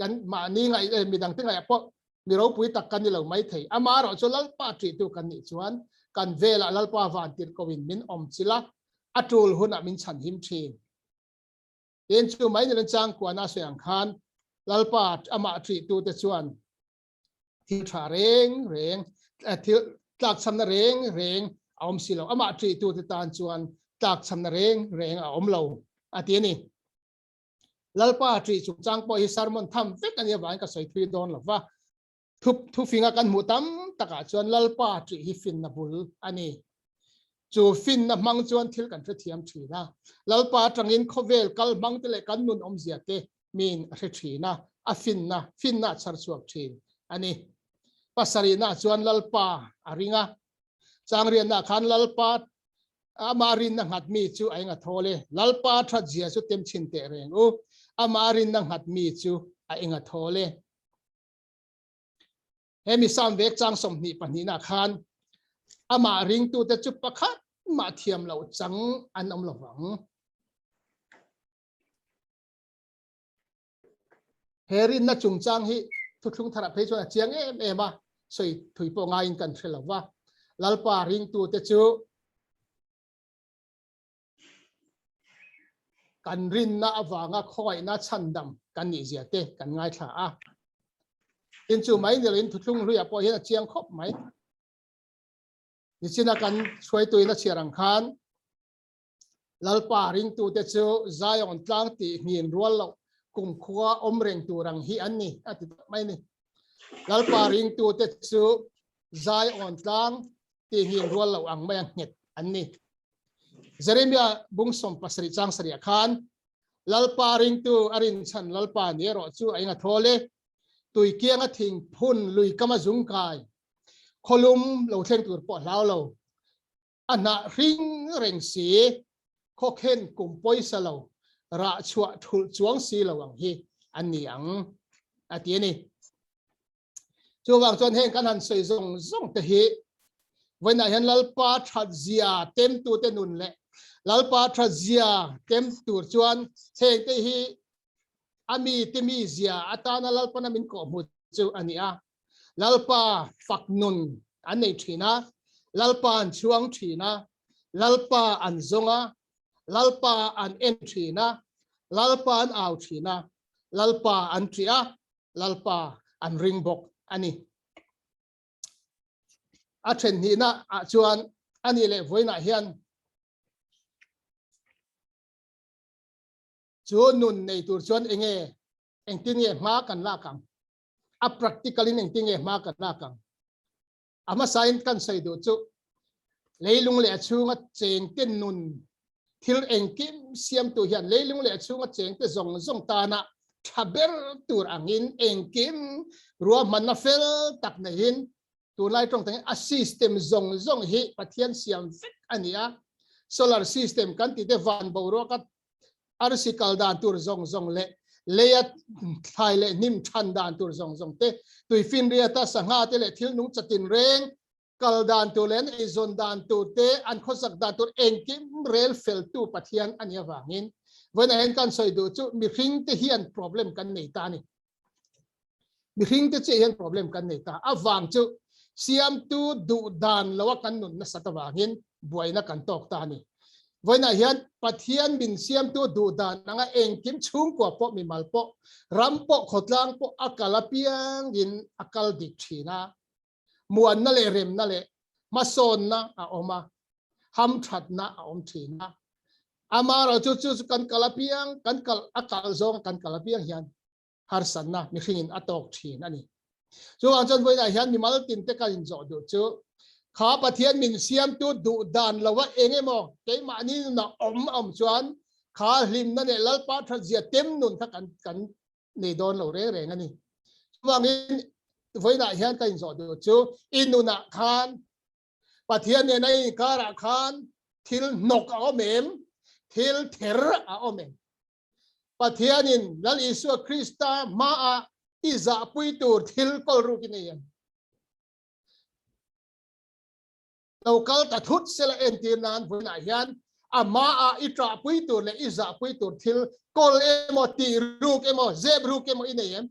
S3: kan mahni ngaih midang te ngaihah pawh mi ropui tak kan ni lo mai thei. Amaherawh chu Lalpa ṭihtu kan nih chuan kan velah Lalpa vantirhkohin min awm chilh a, a ṭul hunah min chhanhim ṭhin. Tin, chu mai nilin changkuana sawi ang khan Lalpa amah ṭihtute chuan thil tha reng reng thil tlakchhamna reng reng a awm si lo amah ṭihtu te tan chuan tlakchhamna reng reng a awm lo a ti a ni lalpa ṭih chungchang pawh hi sermon tham vek a nih avangin ka sawi thui dawn lo va thu thufinga kan hmuh tam takah chuan lalpa ṭih hi finna bul a ni chu finna hmang chuan thil kan hrethiam ṭhin a lalpa aṭangin khawvel kal hmang te leh kan nun awmzia te min a hre thin a, a finna finna a chhar chhuak thin a ni. Pasarihna chuan Lalpa a ring a, changrianna khan Lalpa ama rinna nghat mi chu a enga thawl e, Lalpa that zia chu tem chhin teh reng u, ama rinna nghat mi chu a enga thawl e. He mi Sam vek chang 22 na khan amah ringtute chu pakhat mah thiam lo chang an awm lovang. He rinna chungchang hi thuthlung tharah phei chuan a chiang em em a, sawi thui pawh ngaiin kan hre lo va. Lalpa ringtute chu kan rinna avanga khawngaihna chhandam kan nih zia te kan ngaithla a. Tin chu mai ni loin thuthlung hluiah pawh hian a chiang khawp mai. Nichina kan hruaituin a chhiar ang khan Lalpa ringtute chu Zion tlang tih hnin rual loh kumkhua awm reng tur ang hi an ni, a ti tak mai a ni. Lalpa ringtute chu Zion tlang tih hnin rual loh ang maia nghet an ni. Jeremia bung 77 chang sarih ah khan, Lalpa ringtu a rinchhan Lalpa ni erawh chu a inga thawl e, tui kianga thing phun lui kama zungkai, khawlum lo thleng tur pawh hlau lo, A hnah hring reng si, khawkhen kum pawisa lo, rah chhuah thulh chuang si lo ang hi an ni ang, a ti a ni. Chuvang chuan heng kan han sawi zawng zawng te hi vawiinah hian Lalpa that zia temtute nun leh Lalpa that zia tem tur chuan heng te hi a mite mi zia atana Lalpana min kawhhmuh chu a ni a. Lalpa fak nun an nei thin a, Lalpa an chhuang thin a, Lalpa an zawng a, Lalpa an en thin a, Lalpa an au thin a, Lalpa an ṭih a, Lalpa an ring bawk a ni. A then hnihna ah chuan a nih leh vawiinah hian chu nun nei tur chuan enge engtin nge hma kan lak ang? A practical in engtin nge hma kan lak ang? A hmasain kan sawi duh chu leilung leh a chhunga chengte nun thil engkim siamtu hian leilung leh a chhunga chengte zawng zawng tana tha ber tur angin engkim ruahmanna fel tak neihin tunlai tawng tangin a system zawng zawng hi Pathian siam vek a ni a. Solar system kan tih te van boruaka arsi kal dan tur zawng zawng leh leia thlai leh hnim than dan tur zawng zawng te, tuifinriata sangha te leh thil nung chatin reng. Kal dan tur leh an eizawn dan tur te, an khawsak dan tur engkim rel feltu Pathian a nih avangin vawiinah hian kan sawi duh chu mihring te hian problem kan nei ta a ni. Mihring te chiah hian problem kan nei ta avang chu siamtu duh dan loa kan nun nasat avangin buaina kan tawk ta a ni. Vawiinah hian Pathian min siamtu duh dan anga engkim chhungkua pawh mimal pawh ram pawh khawtlang pawh a kal apiangin a kal dik thin a. Muanna leh remna leh hmasawnna a awm a, hamthatna a awm thin a. Amaherawhchu chu chu kan kal apiang, kan kal a kal zawnga kan kal apiang hian harsatna mihringin a tawk thin a ni. Chuvang chuan vawiinah hian mimal tinte kan inzawh duh chu kha Pathian min siamtu duh dan lova eng emaw keimahni nunah awm a awm chuan kha hlimna leh Lalpa thatzia tem nun kha kan kan nei dawn lo reng reng a ni. Chuvangin vawiinah hian ka inzawh duh chu i nunah khan Pathian nena i inkarah khan thil hnawk a awm em? Thil ther a awm em? Pathianin Lal Isua Krista hmaah i zahpui tur thil kawl ruk i nei em? Lo kal ta thut sela entir nan vawiinah hian a hmaah i ṭahpui tur leh i zahpui tur thil kawl emaw, tih ruk emaw, zep ruk emaw i nei em?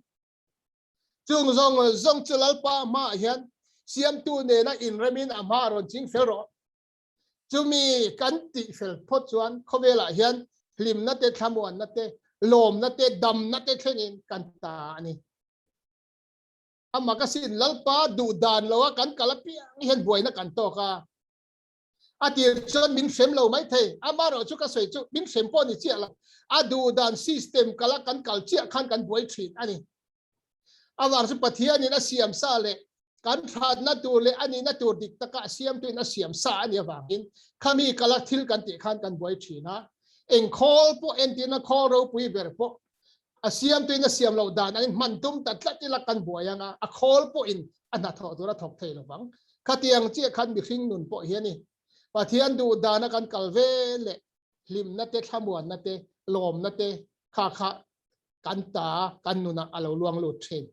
S3: Chung zawng zawng chu Lalpa hmaah hian siamtu nena inremin a hma rawn ching fel rawh. Chumi kan tih fel phawt chuan khawvelah hian hlimna te, thlamuanna te, lawmna te, damna te thlengin kan ta a ni. Amah ka sin Lalpa duh dan lo a kan kal apiang hian buaina kan tawk a. A tir chuan min hrem lo mai thei. Amaherawh chu ka sawi chu min hrem pawh ni chiah lo. A duh dan system kal a kan kal chiah khan kan buai thin a ni. Avang chu Pathianin a siam sa leh kan thatna tur leh a nihna tur dik taka a siamtuin a siam sa a nih avangin khami kala thil kan tih khan kan buai thin a. Eng khawl pawh entirna khawl ropui ber pawh A siamtuin a siam loh dan angin hman tum ta tlat ila kan buai ang a, a khawl pawhin a hnathawh tur a thawk thei lo vang. Khatiang chiah khan mihring nun pawh hi a ni. Pathian duh dana kan kal ve leh hlimna te, thlamuanna te, lawmna te kha kha kan ta, kan nunah a lo luang lut thin.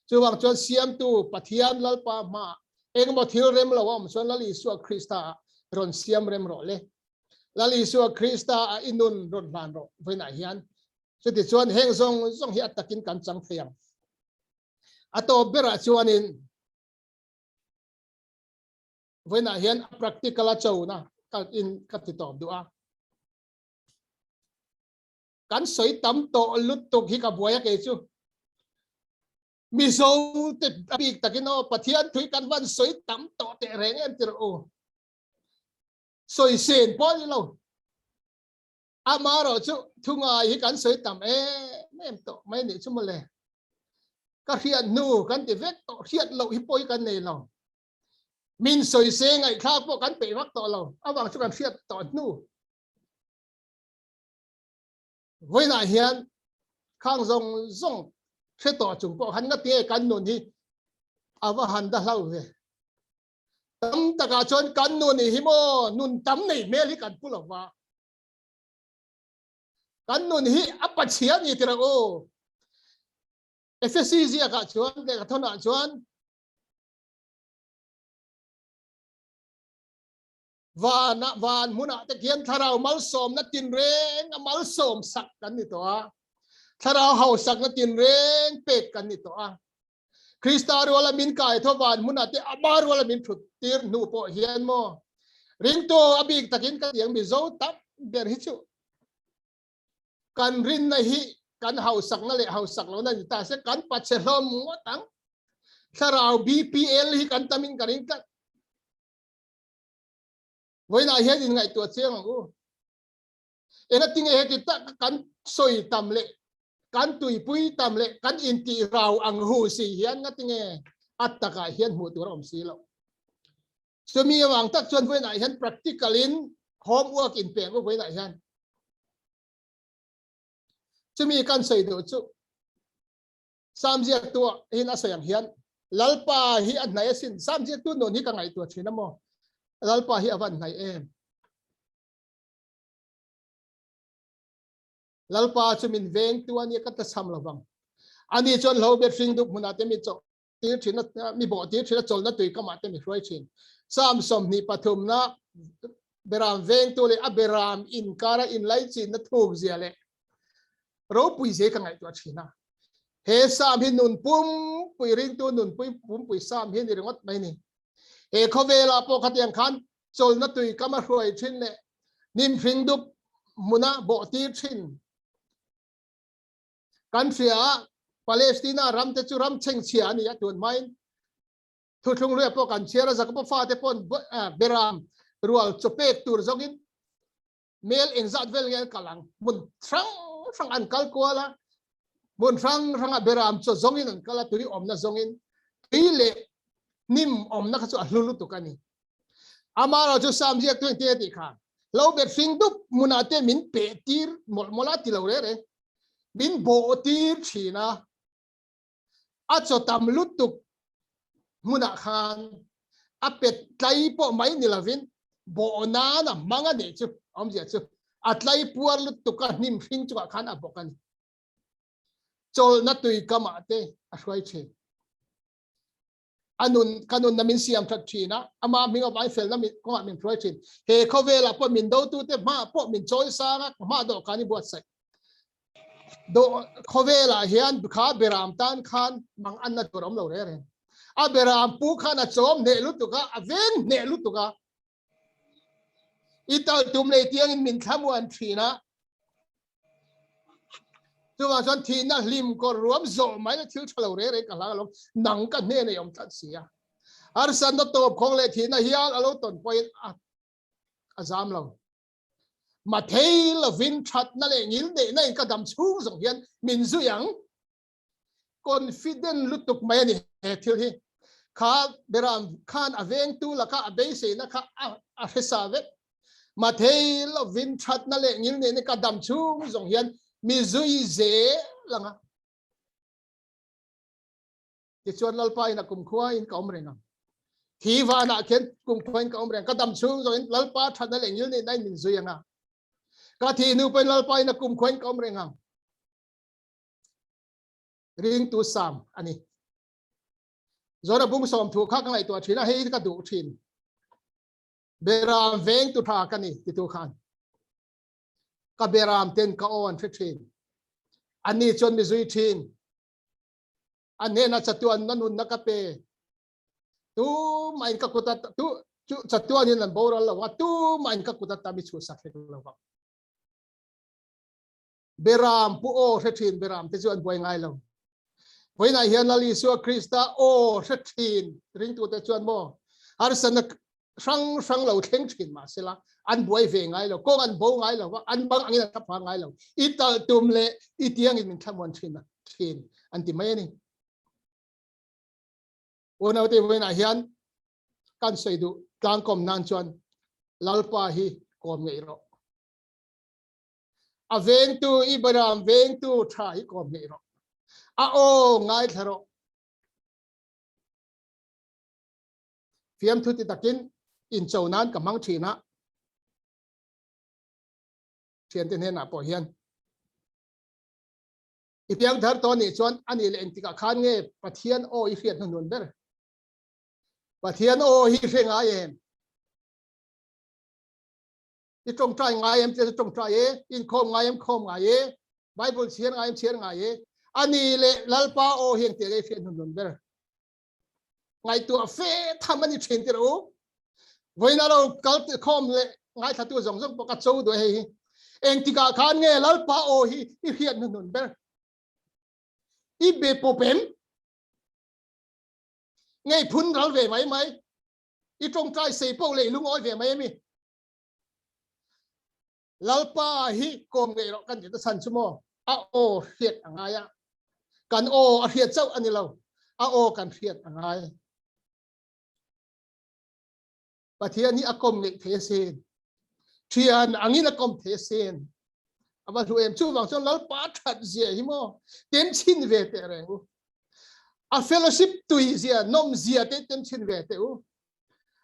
S3: Chuvang chuan siamtu Pathian Lalpa hmaah engemaw thil rem lo a awm chuan Lal Isua Krista ah rawn siam rem rawh le. Lal Isua Krista ah i nun rawn hlan rawh vawiinah hian Chuti chuan heng zawng zawng hi a takin kan chang thei ang. A tawp berah chuanin vawiinah hian a practical a chona ka in ka ti tawp duh a. Kan sawi tam tawh lutuk hi ka buai a kei chu. Mizo te a bik takin aw Pathian thui kan van sawi tam tawh teh reng em tir u. Sawi sen pawh ni lo. Amaherawh chu thu ngai hi kan sawi tam em em tawh mai nih chu mawle. Ka hriat hnu kan ti vek tawh, hriat loh hi pawh hi kan nei lo. Min sawi se ngaihthlak pawh kan peih vak tawh lo, avang chu kan hriat tawh hnu. Vawiinah hian khang zawng zawng hre tawh chung pawh khan ngati nge kan nun hi a va han da hlau ve. Tam takah chuan kan nun hi maw nun tam nei hmel hi kan pu lo va. Kan nun hi a Pathian ni tirh ang u. Efesi ziakah chuan lehkhathawnah chuan vanah van hmunah te khian thlarau malsawmna tinreng a malsawm sak kan ni tawh a. Thlarau hausakna tinreng pek kan ni tawh a. Krista ruala min kai tho van hmunah te ama ruala min thut tir hnu pawh hian maw ringtu a bik takin ka tiang Mizo tam ber hi chu kan rinna hi kan hausakna leh hausak lohna ni ta se kan pachhe hlawm ngawt ang thlarau BPL hi kan tamin ka ring tlat vawiinah hian inngaihtuah chiang ang u Engatinge heti tak kan sawi tam leh kan tuipui tam leh kan intih rau ang hu si hian ngatinge a takah hian hmuh tur a awm si lo. Chumi avang tak chuan vawiinah hian practical in homework in pek u vawiinah hian. Chumi kan sawi duh chu Sam ziaktu hin a sawi ang hian Lalpa hi a hnaih asin. Sam ziaktu nun hi ka ngaihtuah thin a maw? Lalpa hi a van hnaih em? Lalpa chu min vengtu a nia ka tachham lovang. Ani chuan hlo bet hring dup hmunah te mi chawh tir thin a, mi bawh tir thin a, chawlhna tui kamah te mi hruai thin. Psalm 23 na beram vengtu leh a beram inkara inlaichinna thuk zia leh ropui zia ka ngaihtuah thin a. He Psalm hi nun pumpui ringtu nun pumpui Psalm hi ni ringawt mai ni. He khawvelah pawh khatiang khan chawlhna tui kam a hruai thin leh hnim hring dup hmuna bawh tir thin. Kan hria a, Palestina ram te chu ram chhengchhia a ni a tun hmain Thuthlung hluia pawh kan chhiar a, Jakoba fate pawn Beram rual chaw pek tur zawngin mel engzat vel nge an kal ang? Hmun hrang hrang an kal kual a, hmun hrang hrangah Beram chaw zawngin an kal a, tui awmna zawngin. Tui leh hnim awmna kha chu a hlu lutuk a ni. Amaherawhchu chu Sam ziaktu engtin a tih kha, Lo bet hring dup hmunah te min peh tir mawlh mawlh a ti lo reng reng, min bawh tir thin a. A chaw tam lutuk hmunah khan a pet tlai pawh mai ni lovin bawh nan a hmang a nih chu awmzia chu a tlai puar lutuk a hnim hring chungah khan a bawk a ni. Chawlhna tui kamah te a hruai thin. A nun ka nunna min siam that thin a, ama hming avangin felna min kawngah min hruai thin. He khawvelah pawh min dotute hmaah pawh min chawi sang a, hma dawh khan i buatsaih. Dawh khawvelah hian kha beram tan khan mang anna tur a awm lo reng reng. A beram pu khan a chawm hneh lutuk a, a veng hneh lutuk a. I tal tum lei tiangin min thlamuan thin a. Chuvang chuan thihna hlim kawr ruam zawh mai la thil tha lo reng reng ka hlang alawm. Nang ka hnen ei awm tlat si a. Harsatna tawp khawng leh thihna hial a lo tawn pawhin a a zam lo. Mathei lovin thatna leh ngil neihna in ka dam chhung zawng hian min zui ang. Confident lutuk mai a ni he thil hi. Kha beram khan a vengtu laka a beiseina kha a hresa vek. Mathei lovin thatna leh ngil neihna ka dam chhung zawng hian mi zui zel ang a. Tichuan Lalpa in a kumkhua in ka awm reng ang. Thi vanah khian kumkhua in ka awm reng. Ka dam chhung zawng in Lalpa thatna leh ngil neihna in min zui ang a. Ka thi hnu pawhin Lalpa in a kumkhua in ka awm reng ang. Ringtu sam a ni. Zora bung sawm thu kha ka ngaihtuah thin a, hei ka duh thin. Beram vengtu tha ka ni titu khan. Ka beram ten ka aw an hre thin. Anni chuan mi zui thin. An hnenah chatuan na nunna ka pe. Tu mah in ka kut a tu chu chatuan in an boral lo a, tu mah in ka kut ata mi chhuhsak hlek lo vang. Beram pu aw hre thin beram te chu an buai ngai lo. Vawiinah hian Lal Isua Krista aw hre thin ringtute chuan maw harsatna hrang hrang lo thleng thin mahsela an buai ve ngai lo, kawng an bo ngai lo va, an bang angin an thlap phah ngai lo. I talh tum leh i tiangin min thlamuan thin a thin an ti mai a ni. Unaute vawiinah hian kan sawi duh tlangkawm nan chuan Lalpa hi kawm ngeih rawh. A vengtu i Beram vengtu tha hi kawm hlei rawh. A aw ngaithla rawh. Fiamthu ti takin incho nan ka hmang thin a. Thiante hnenah pawh hian i piang thar tawh nih chuan ani leh engtikah khan nge Pathian aw i hriat hnuhnun ber? Pathian aw hi hre ngai em? I tawngtai ngai em tia tawngtai e, inkhawm ngai em khawm ngai e, Bible chhiar ngai em chhiar ngai e. Ani le Lalpa aw hian tia lei hriat hnun ber. Ngaihtuah fe tham ani thin tir u. Voina lo kal khawm le ngaithla tu zawng zawng pawh ka cho duh hei hi. Engtikah khan nge Lalpa aw hi i hriat hnun ber. I be pawp em? Ngei phun ral ve mai mai. I tawngtai sei pawh leh i lungawi ve mai ami. Lalpa hi kawm ngei rawh kan ti ta chhan chu maw a aw hriat a ngai a kan aw a hriat chauh a ni lo a aw kan hriat a ngai Pathian hi a kawm ngeih thei asin thian angin a kawm thei asin ava hlu em chuvang chuan Lalpa that zia hi maw tem chin ve teh reng u a fellowship tui zia nawm zia te tem chin ve teh u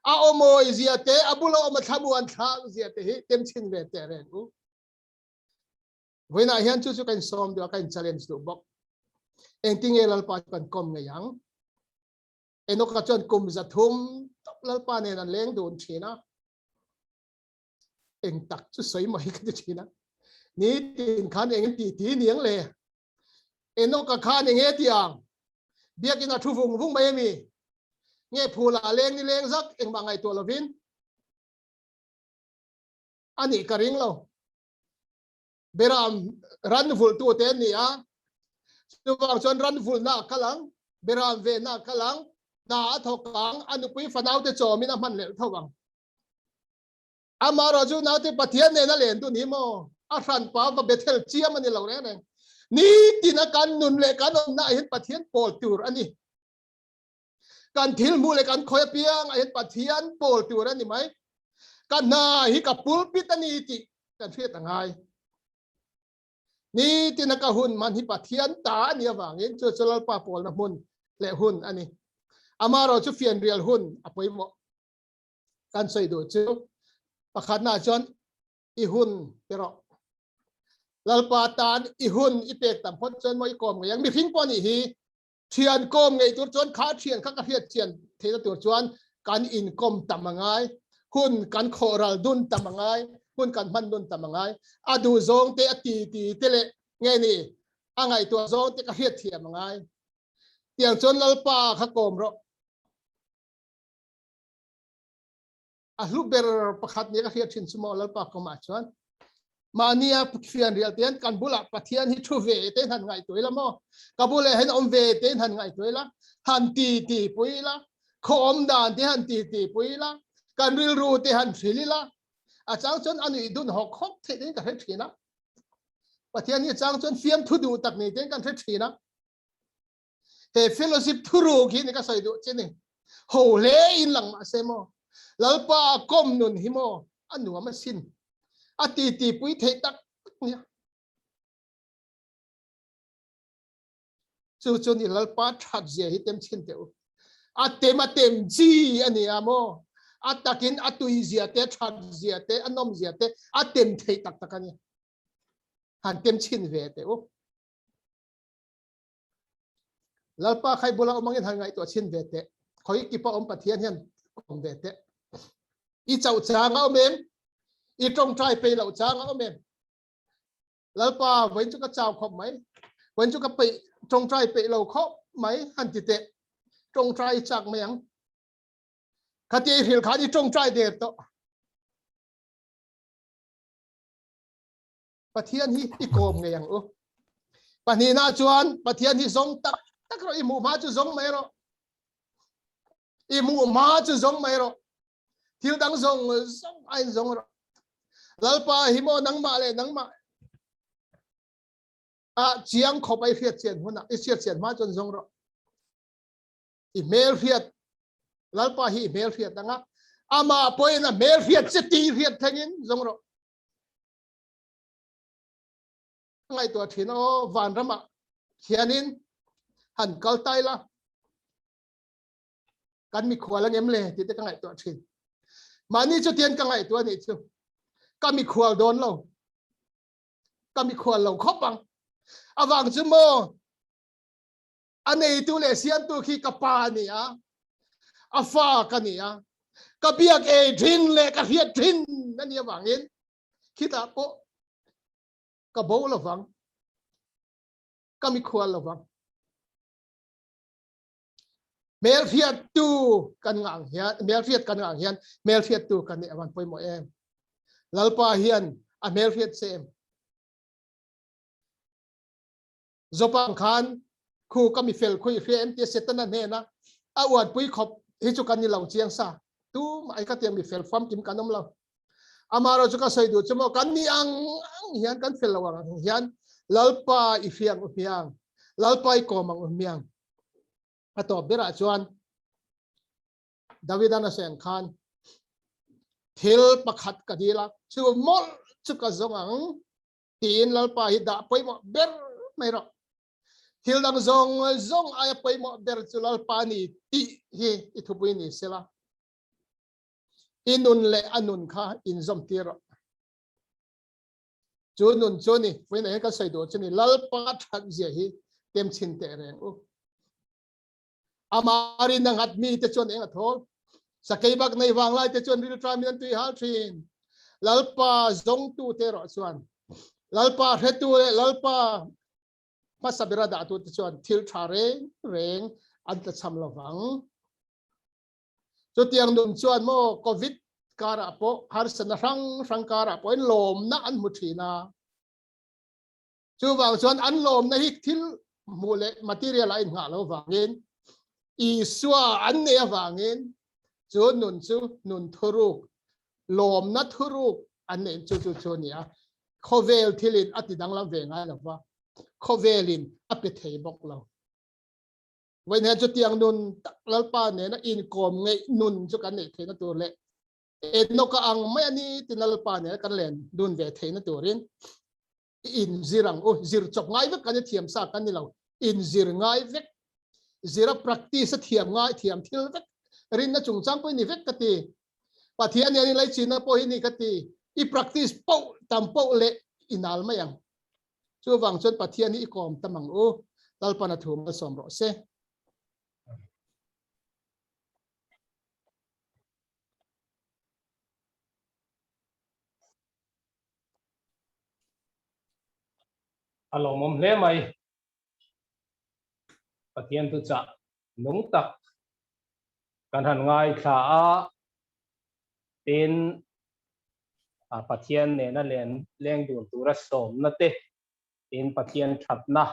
S3: A awmawi zia te, a bula awm a thlamuan thlak zia te hi tem chin ve teh reng u. Vawiinah hian chu chu kan sawm duh a, kan challenge duh bawk. Engtinge Lalpa chu kan kawm ngei ang? Enoka chuan kum 300 top Lalpa nen an leng dun thin a. Eng tak chu sawi mai ka ti thin a. Ni tin khan eng ti ti niang le. Enoka khan eng nge ti ang? Biakin a thu vung vung mai ami? Nge phula leng ni leng zak engmah ngaihtuah lovin? Anih ka ring lo. Beram ran vulh tu te an ni a. Chuvang chuan ran vulhna a kal ang, beram vehna a kal ang, hna a thawk ang, a nupui fanau te chawmin a hman leh tho ang. Amaherawh chu naute Pathian nena len dun hi maw a hranpa va Bethel chiam a ni lo reng reng. Nitin a kan nun leh kan awmna ah hian Pathian pawl tur a ni. Kan thil hmuh leh kan khawi apiang ah hian Pathian pawl tur a ni mai. Ka hna hi ka pulpit a ni tih kan hriat a ngai. Nitin a ka hun man hi Pathian ta a nih avangin chu chu Lalpa pawlna hmun leh hun a ni. Amaherawh chu fianrial hun a pawimawh. Kan sawi duh chu pakhatna chuan i hun ti rawh. Lalpa tan i hun i pek tam phawt chuan maw i kawm ngei ang. Mihring pawh nih hi thian kawm ngei tur chuan kha thian kha ka hriat chian theihna tur chuan kan inkawm tam a ngai. Hun kan khawh ral dun tam a ngai. Hun kan hman dun tam a ngai. A duh zawng te a ti ti te leh nge ni a ngaihtuah zawng te ka hriat thiam a ngai. Tiang chuan Lalpa kha kawm rawh. A hlu ber pakhat nia ka hriat thin chu maw Lalpa kawmah chuan mahnia fian rial ten kan bulah Pathian hi thu ve te han ngaihtuah ila maw ka bulah hian awm ve te han ngaihtuah ila han ti ti pui ila khaw awm dan te han ti ti pui ila kan rilru te han hril ila a chang chuan a nuih dun hawk hawk theih in ka hre thin a Pathian hi chang chuan fiamthu duh tak ni ten kan hre thin a He fellowship thuruk hi ni ka sawi duh che ni. Ho hle in lang mah se maw. Lalpa a kawm nun hi maw a nuam a sin. A ti ti pui theih tak tak nia. Chu chu ni Lalpa that zia hi tem chhin teh u. A tem a tem chi a ni a maw. A takin a tui zia te, that zia te, a nawm zia te a tem theih tak tak a ni. Han tem chhin ve teh u. Lalpa khai bula awm angin han ngaihtuah chhin ve teh. Khawi kipa awm Pathian hian awm ve teh. I chauh chang a awm em? I tawngtai pei loh chang a awm em? Lalpa vawiin chu ka chau khawp mai. Vawiin chu ka peih tawngtai peih lo khawp mai han ti teh. Tawngtai i chak mai ang. Khatia i hril khan i tawngtai der tawh. Pathian hi i kawm ngei ang u. Pahnihna chuan Pathian hi zawng tak tak rawh i hmuh hma chu zawng mai rawh. I hmuh hma chu zawng mai rawh. Thil dang zawng zawng aiin zawng rawh. Lalpa hi maw nangmah leh nangmah a chiang khawp a i hriat chian hunah i hriat chian hma chuan zawng rawh. I hmel hriat Lalpa hi i hmel hriat anga amah pawhin a hmel hriat che tih hriat thlengin zawng rawh. Ngaihtuah thin aw vanramah hianin han kal ta ila kan mikhual angem le tih te ka ngaihtuah thin. Mahni chu tian ka ngaihtuah nih chu ka mikhual dawn lo ka mikhual lo khawp ang awang chu maw a neitu leh siamtu khi ka pa a ni a, a fa ka ni a, ka biak ei thin leh ka hriat thin a nih avangin khitah pawh ka bo lovang, ka mikhual lovang. Hmelhriattu kan ngang hian, hmelhriat kan ngang hian hmelhriattu kan nih avan pawimawh em. Lalpa hian a hmelhriat che em? Zopang khan khu ka mi fel khui hria em tia Setana hnena a uanpui khawp hi chu kan ni lo chiang sa. Tu mah ka tiang mi fel famkim kan awm lo. Amaherawh chu ka sawi duh chu maw kan ni ang ang hian kan fel lo ang ang hian Lalpa i hriang u hmiang, Lalpa i kawm ang u hmiang. A tawp berah chuan Davidan a sawi ang khan thil pakhat ka dil a, chu mawlh chu ka zawng ang. tiin Lalpa hi dah pawimawh ber mai rawh. Thil dang zawng zawng aia pawimawh ber chu Lalpa ni tih hi i thupui ni sela. I nun leh a nun kha inzawm tir rawh. Chu nun chu ni, vawiin ah hian kan sawi duh chu ni, Lalpa that zia hi tem chhin teh reng u. Amah rin a nghat mi te chuan eng a thawl. Sakei bak nei vang lai te chuan rilṭamin an tui hal ṭhin. Lalpa zawngtute erawh chuan Lalpa hretu leh Lalpa hmasa bera dahtute chuan thil ṭha reng reng an tlachham lo vang. Chutiang nun chuan maw Covid karah pawh harsatna hrang hrang karah pawhin lawmna an hmu ṭhin a. Chuvang chuan an lawmna hi thil hmuh leh material a inngah lo vangin Isua an neih avangin chu nun chu nun thuruk, lawmna thuruk an neih chu chu chu a ni a. Khawvel thilin a ti danglam ve ngai lo va, khawvelin a pe thei bawk lo. Vawiin hian chutiang nun tak Lalpa nena inkawm ngeih nun chu kan neih theihna tur leh Enoka ang mai a ni tin Lalpa nena kan len dun ve theihna turin inzir ang u. Zir chawp ngai vek kan i thiam sa kan ni lo. Inzir ngai vek, zira practice a thiam ngai thiam thil vek rinna chungchang pawh i ni vek ka ti. Pathian hian i laichinna pawh hi ni ka ti. I practice poh tam poh leh i nal mai ang. Chuvang chuan Pathian hi i kawm tam ang u. Lalpan a thu malsawm rawh se.
S2: A lawmawm hle mai. Pathian thuchah nung tak kan han ngaithla a, tin Pathian nena len leng dun tura sawmna te, tin Pathian thatna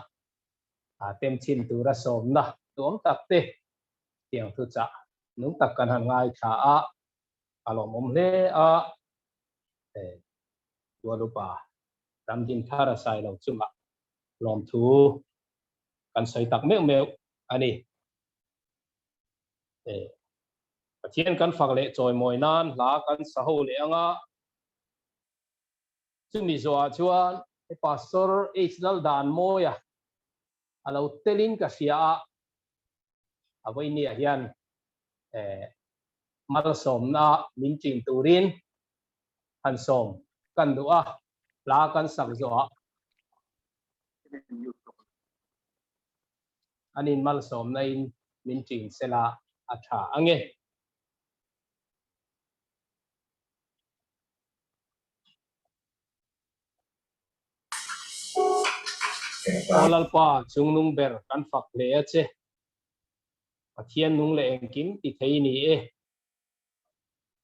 S2: temchhin tura sawmna duhawm tak te tiang thuchah nung tak kan han ngaithla a, a lawmawm hle a. Tualupa Ramdin thar a sai lo chungah lawmthu kan sawi tak meuh meuh a ni. Pathian kan fak leh chawimawi nan hla kan sa ho leh anga chumi zawhah chuan he Pastor H Laldanmawia a lo telin ka hria a, a vawinia hian malsawmna min chin turin han sawm kan duh a, hla kan sak zawhah an in malsawmna in min chin sela a tha ange. Aw Lalpa, chungnung ber kan fak hle a che. Pathian nung leh engkim ti thei ni e.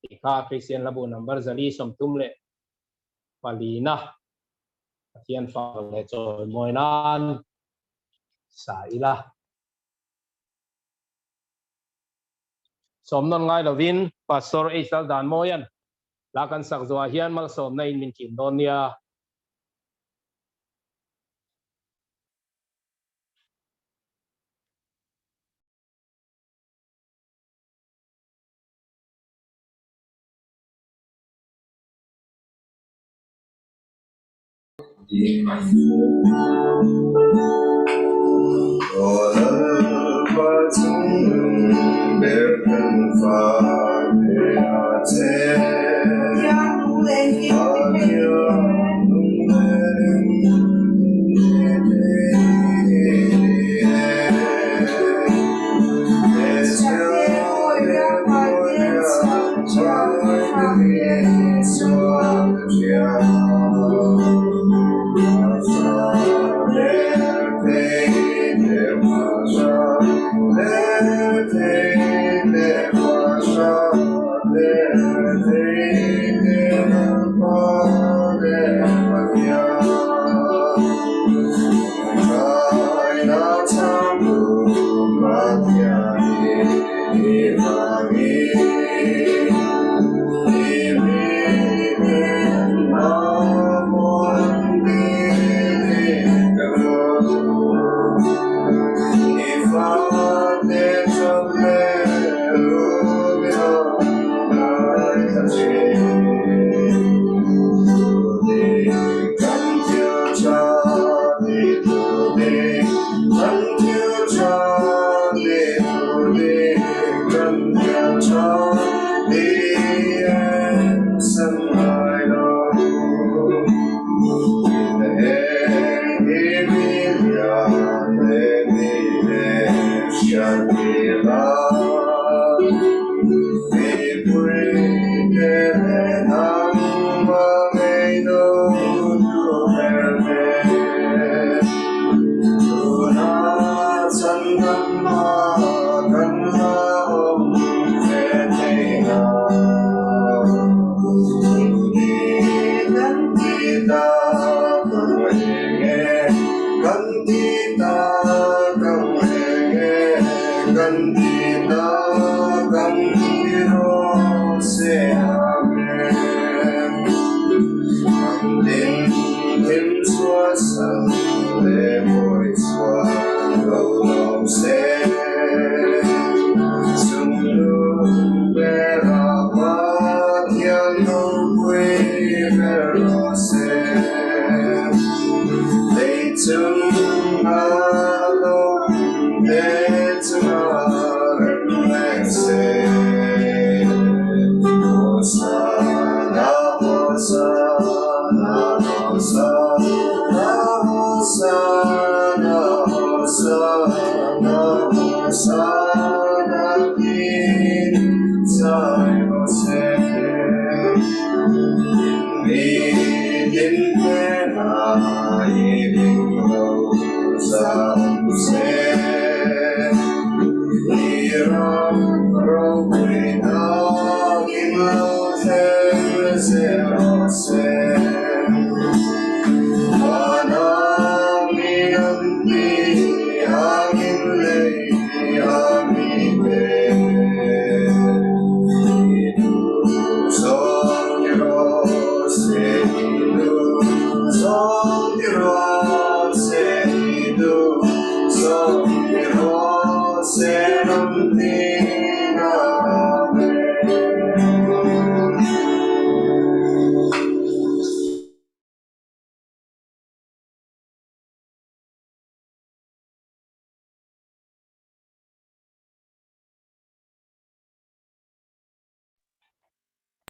S2: Tih kha Kristian Hlabu number 434 na Pathian fak leh chawimawi nan sa ila. Sawm nawn ngai lovin Pastor H Laldanmawia'n hla kan sak zawhah hian malsawmna in min ṭin dawn nia.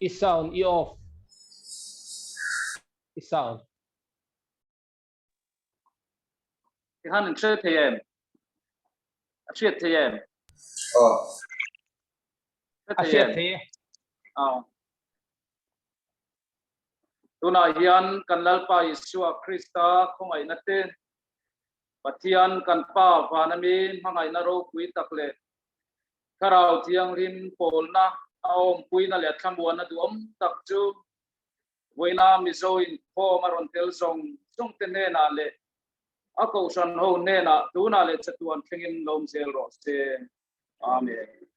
S2: I sound i off. I sound.
S4: Ti han in hre thei em? A hriat thei em?
S5: Aw.
S2: A hriat thei e.
S4: Aw. Tunah hian kan Lalpa Isua Krista khawngaihna te, Pathian kan Pa vana mi hmangaihna ropui tak leh Thlarau Thianghlim pawlna a awmpuina leh a thlamuanna duhawm tak chu vawiina Mizo inkhawm a rawn tel zawng zawng te hnenah leh a kohhran ho hnenah tunah leh chatuan thlengin lawm zel rawh se. Amen.